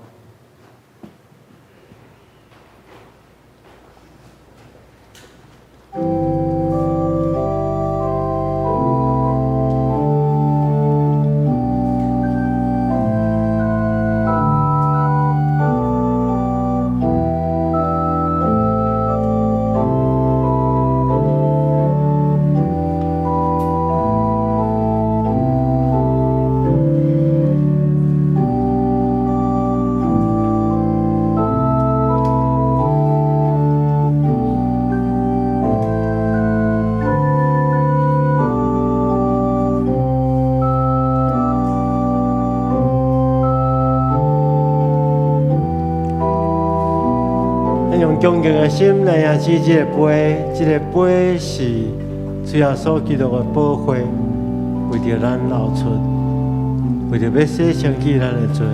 咱用恭敬的心來領取這个杯，這个杯是主耶穌基督的寶血，為著咱流出，為著欲洗清去咱的罪。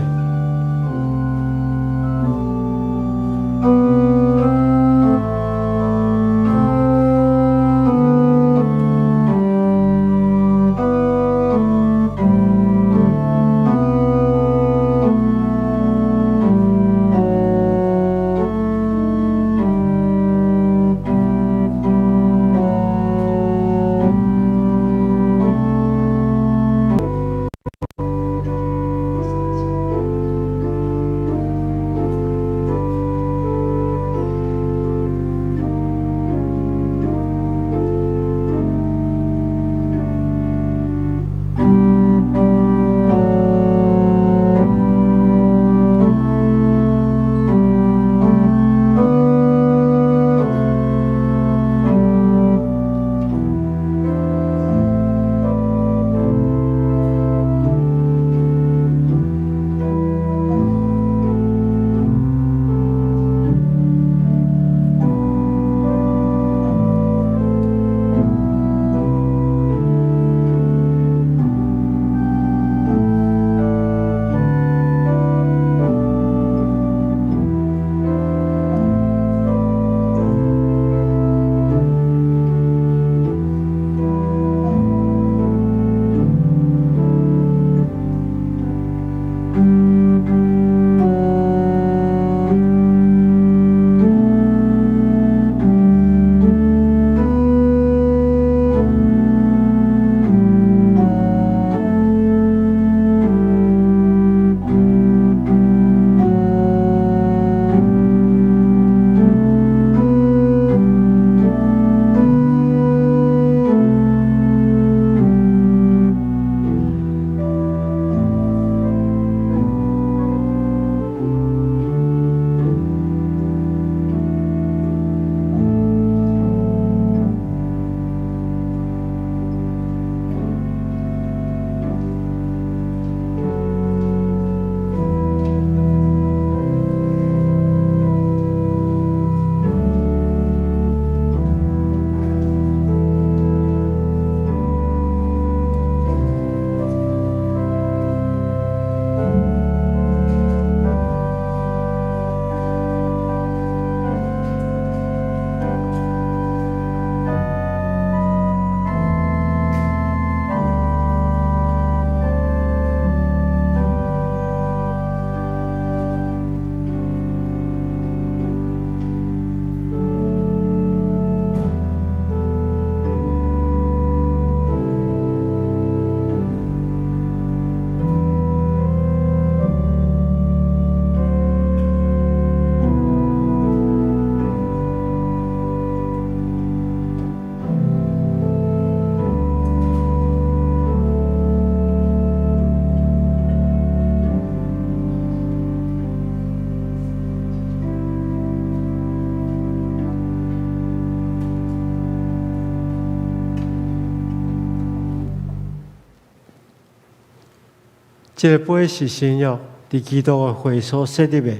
這个杯是新約，佇基督的血所設立的。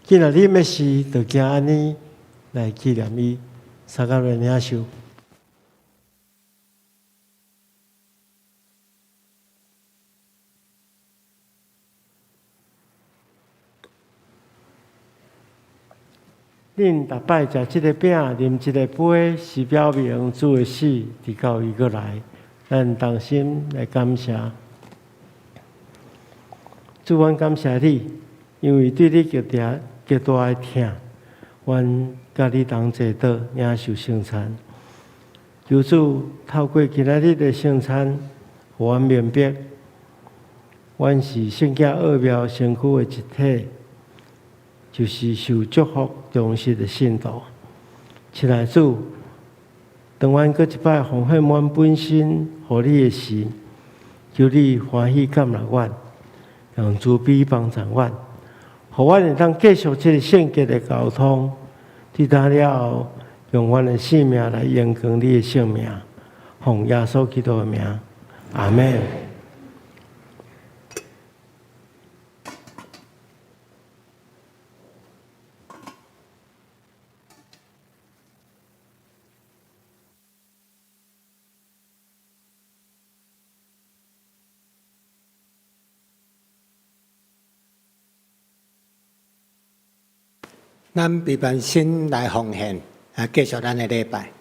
既然啉的時，就行按呢來紀念伊。三甲來領受。恁逐擺食這个餅、啉這个杯，是表明主的死，直到伊閣來。咱同心來感謝主，阮感謝你，因為對你極大極大的疼，阮佮你同齊桌領受聖餐。求主透過今仔日的聖餐，予阮明白，阮是聖潔奧妙身軀的一體。就是受祝福忠實的信徒。親愛主，當阮閣一擺奉獻阮本身予你的時，求你歡喜接納阮，用慈悲幫助阮，予阮會當繼續這个聖潔的交通。佇今了後，用阮的性命來榮光你的聖名，奉耶穌基督的名，阿們。咱卑微心來奉獻，啊，繼續咱的禮拜。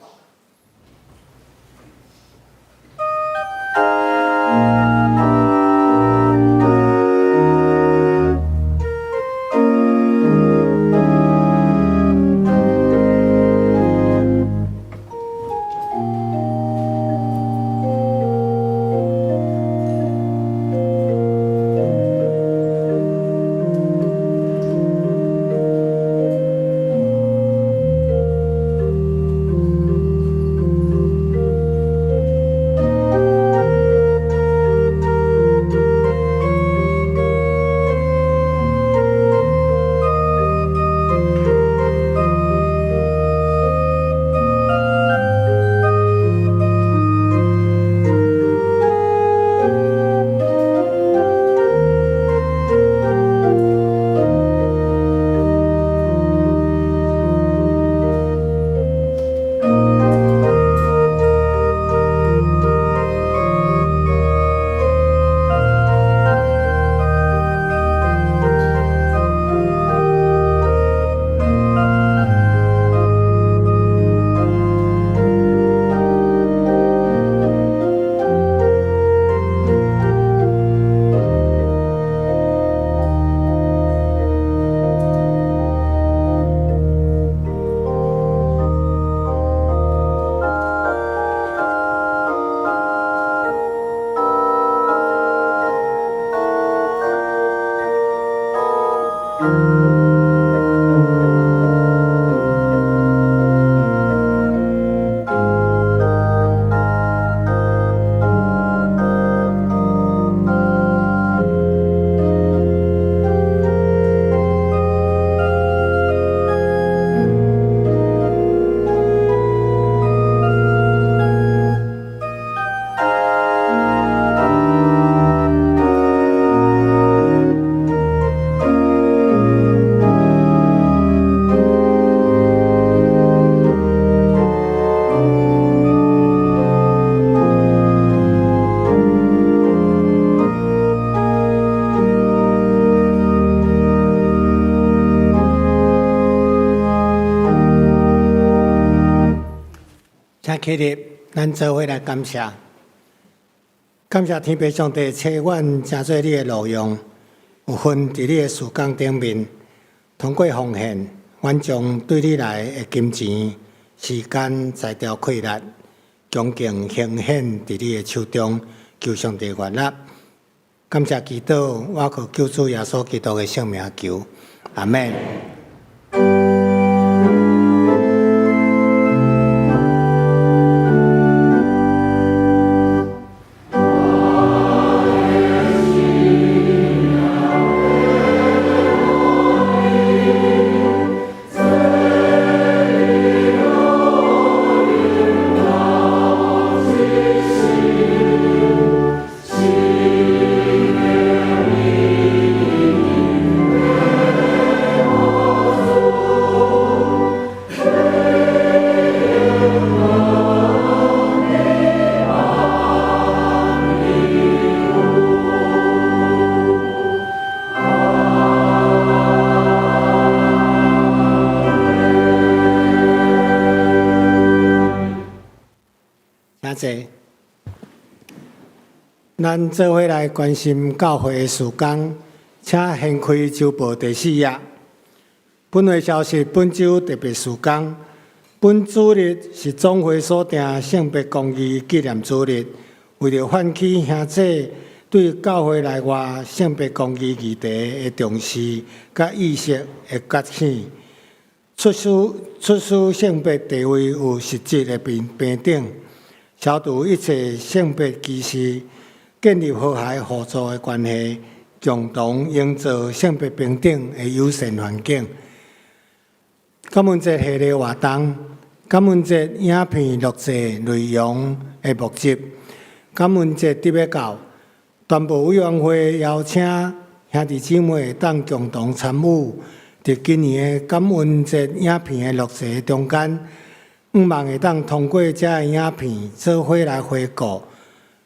請起立，咱做伙來感謝，感謝天父上帝賜阮成做你的路用，有份佇你的事工頂面，通過奉獻，阮將對你來的金錢、時間、才調、氣力，恭敬呈獻佇你的手中，求上帝悅納。感謝祈禱，我靠救主耶穌基督的聖名求，阿們。坐。咱做伙來關心教會的事工，請掀開週報第四頁。本會消息，本週特別事工。本主日是總會所定性別公義紀念主日，為著喚起兄姊對教會內外性別公義議題的重視佮意識的覺醒，促使性別地位有實質的平等，消除一切性別歧視，建立和諧互助的關係，共同營造性別平等的友善環境。感恩節系列活動，感恩節影片錄製內容的募集，感恩節特別到，傳播委員會邀請兄弟姊妹會當共同參與，佇今年的感恩節影片的錄製中間，向望會當通過這个影片做伙來回顧，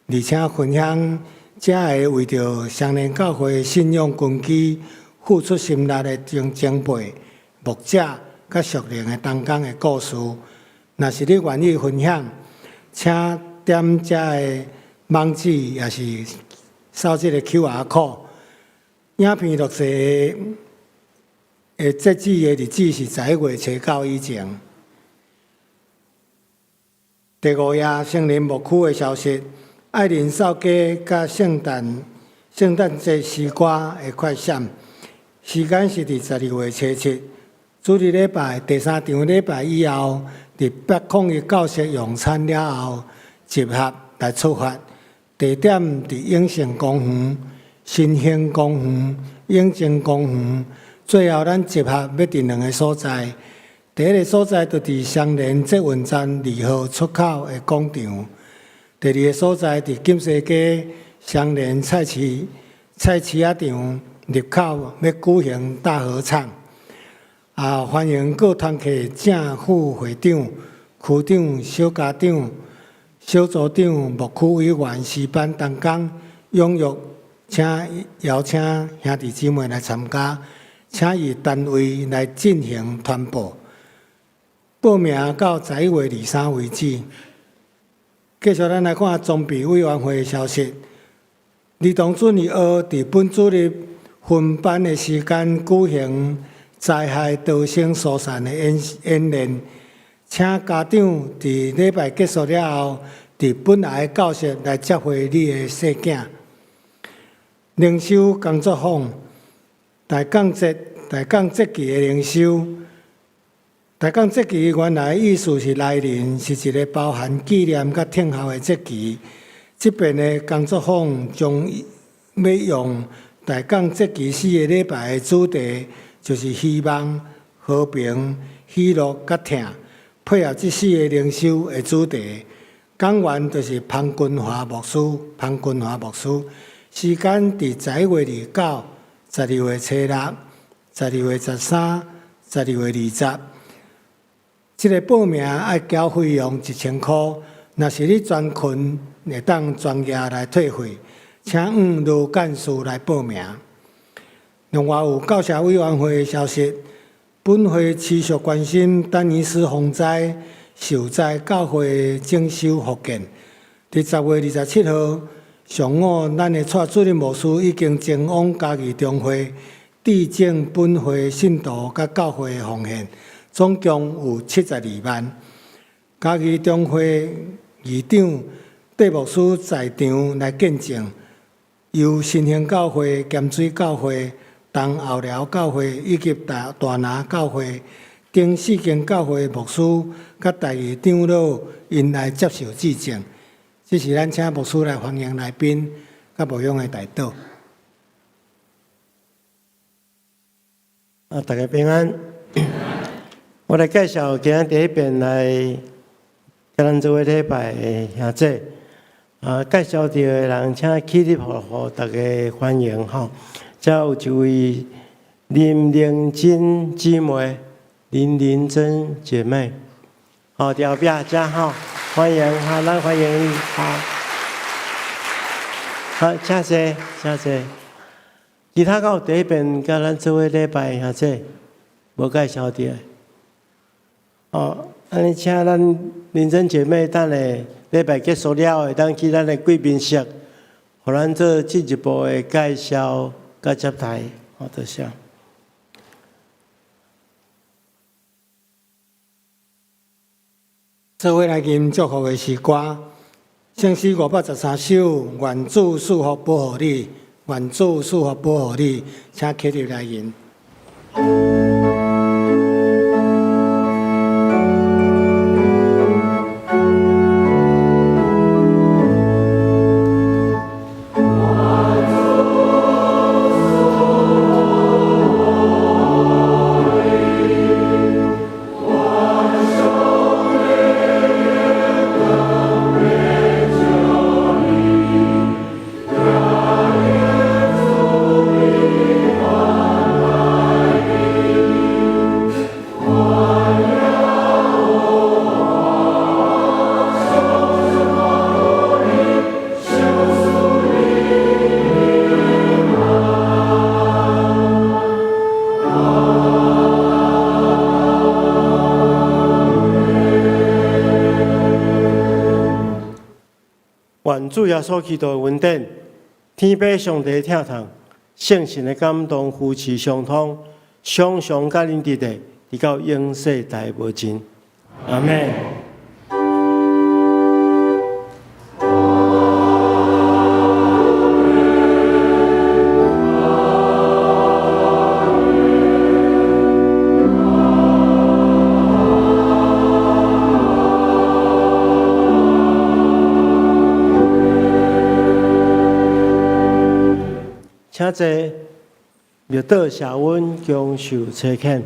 而且分享這个為著雙連教會信仰根基付出心力的前輩、牧者佮屬靈的同工的故事。若是你願意分享，請點這个網址，抑是掃這個 QR code。影片錄製的截止的日子是11月初9以前。第五頁，聖靈牧區的消息，愛鄰掃街佮聖誕節詩歌的快閃，時間是佇12月初7，主日禮拜第三場禮拜以後，佇801教室用餐了後，集合來出發。地點佇永盛公園、新興公園、永靖公園。最後，咱集合欲佇兩个所在。第一个所在就佇雙連捷運站二號出口的廣場。第二个所在佇錦西街雙連菜市仔場入口，欲舉行大合唱。啊，歡迎各團契正副會長、區長、小家長、小組長、牧區委員、詩班同工踴躍，請邀請兄弟姊妹來參加，請以單位來進行傳播。報名到11月23為止。繼續，咱來看裝備委員會的消息。兒童主日學佇本主日分班的時間舉行災害逃生疏散的演練，請家長佇禮拜結束了後，佇本來的教室來接回你的細囝。靈修工作坊，大港節期的靈修。大港節期原來意思是來臨，是一个包含紀念佮聽候的節期。這遍的工作坊將欲用大港節期四个禮拜的主題，就是希望、和平、喜樂佮疼，配合這四个靈修的主題。講員就是潘君華牧師，潘君華牧師。時間佇11月29、12月初6、12月13、12月20。這个報名愛繳費用1000箍，若是你全群會當全額來退費，請向羅幹事來報名。另外有教社委員會的消息，本會持續關心丹尼斯洪災受災教會整修復建。佇10月27號上午，咱的蔡主任牧師已經前往嘉義中會，致贈本會信徒佮教會的奉獻，總共有72萬。嘉義中會議長戴牧師在場來見證，由新興教會、鹹水教會、東後寮教會以及大拿教會等四間教會牧師佮大義長老，𪜶來接受致贈。這時咱請牧師來歡迎來賓，佮牧養的代禱。啊，大家平安。我來介紹今仔第一遍來佮咱做伙禮拜的兄姊。啊，介紹著的人，請起立，予大家歡迎吼。遮有一位林玲珍姊妹，林玲珍姐妹，好，佇後壁遮吼，歡迎哈，咱歡迎伊，好，好，請坐，請坐。其他敢有第一遍佮咱做伙禮拜的兄姊，無介紹著。哦，按呢請咱玲珍姐妹等下禮拜結束了後，會當去咱的貴賓室，予咱做進一步的介紹佮接待。好，多謝。做伙來吟祝福的詩歌，聖詩513首，願主賜福保護你，願主賜福保護你，請起立來吟。願主耶穌基督的恩典，天父上帝的疼痛，聖神的感動扶持相通，常常佮恁佇咧，直到永世代無盡。阿們。請坐，默禱謝恩，享受差遣。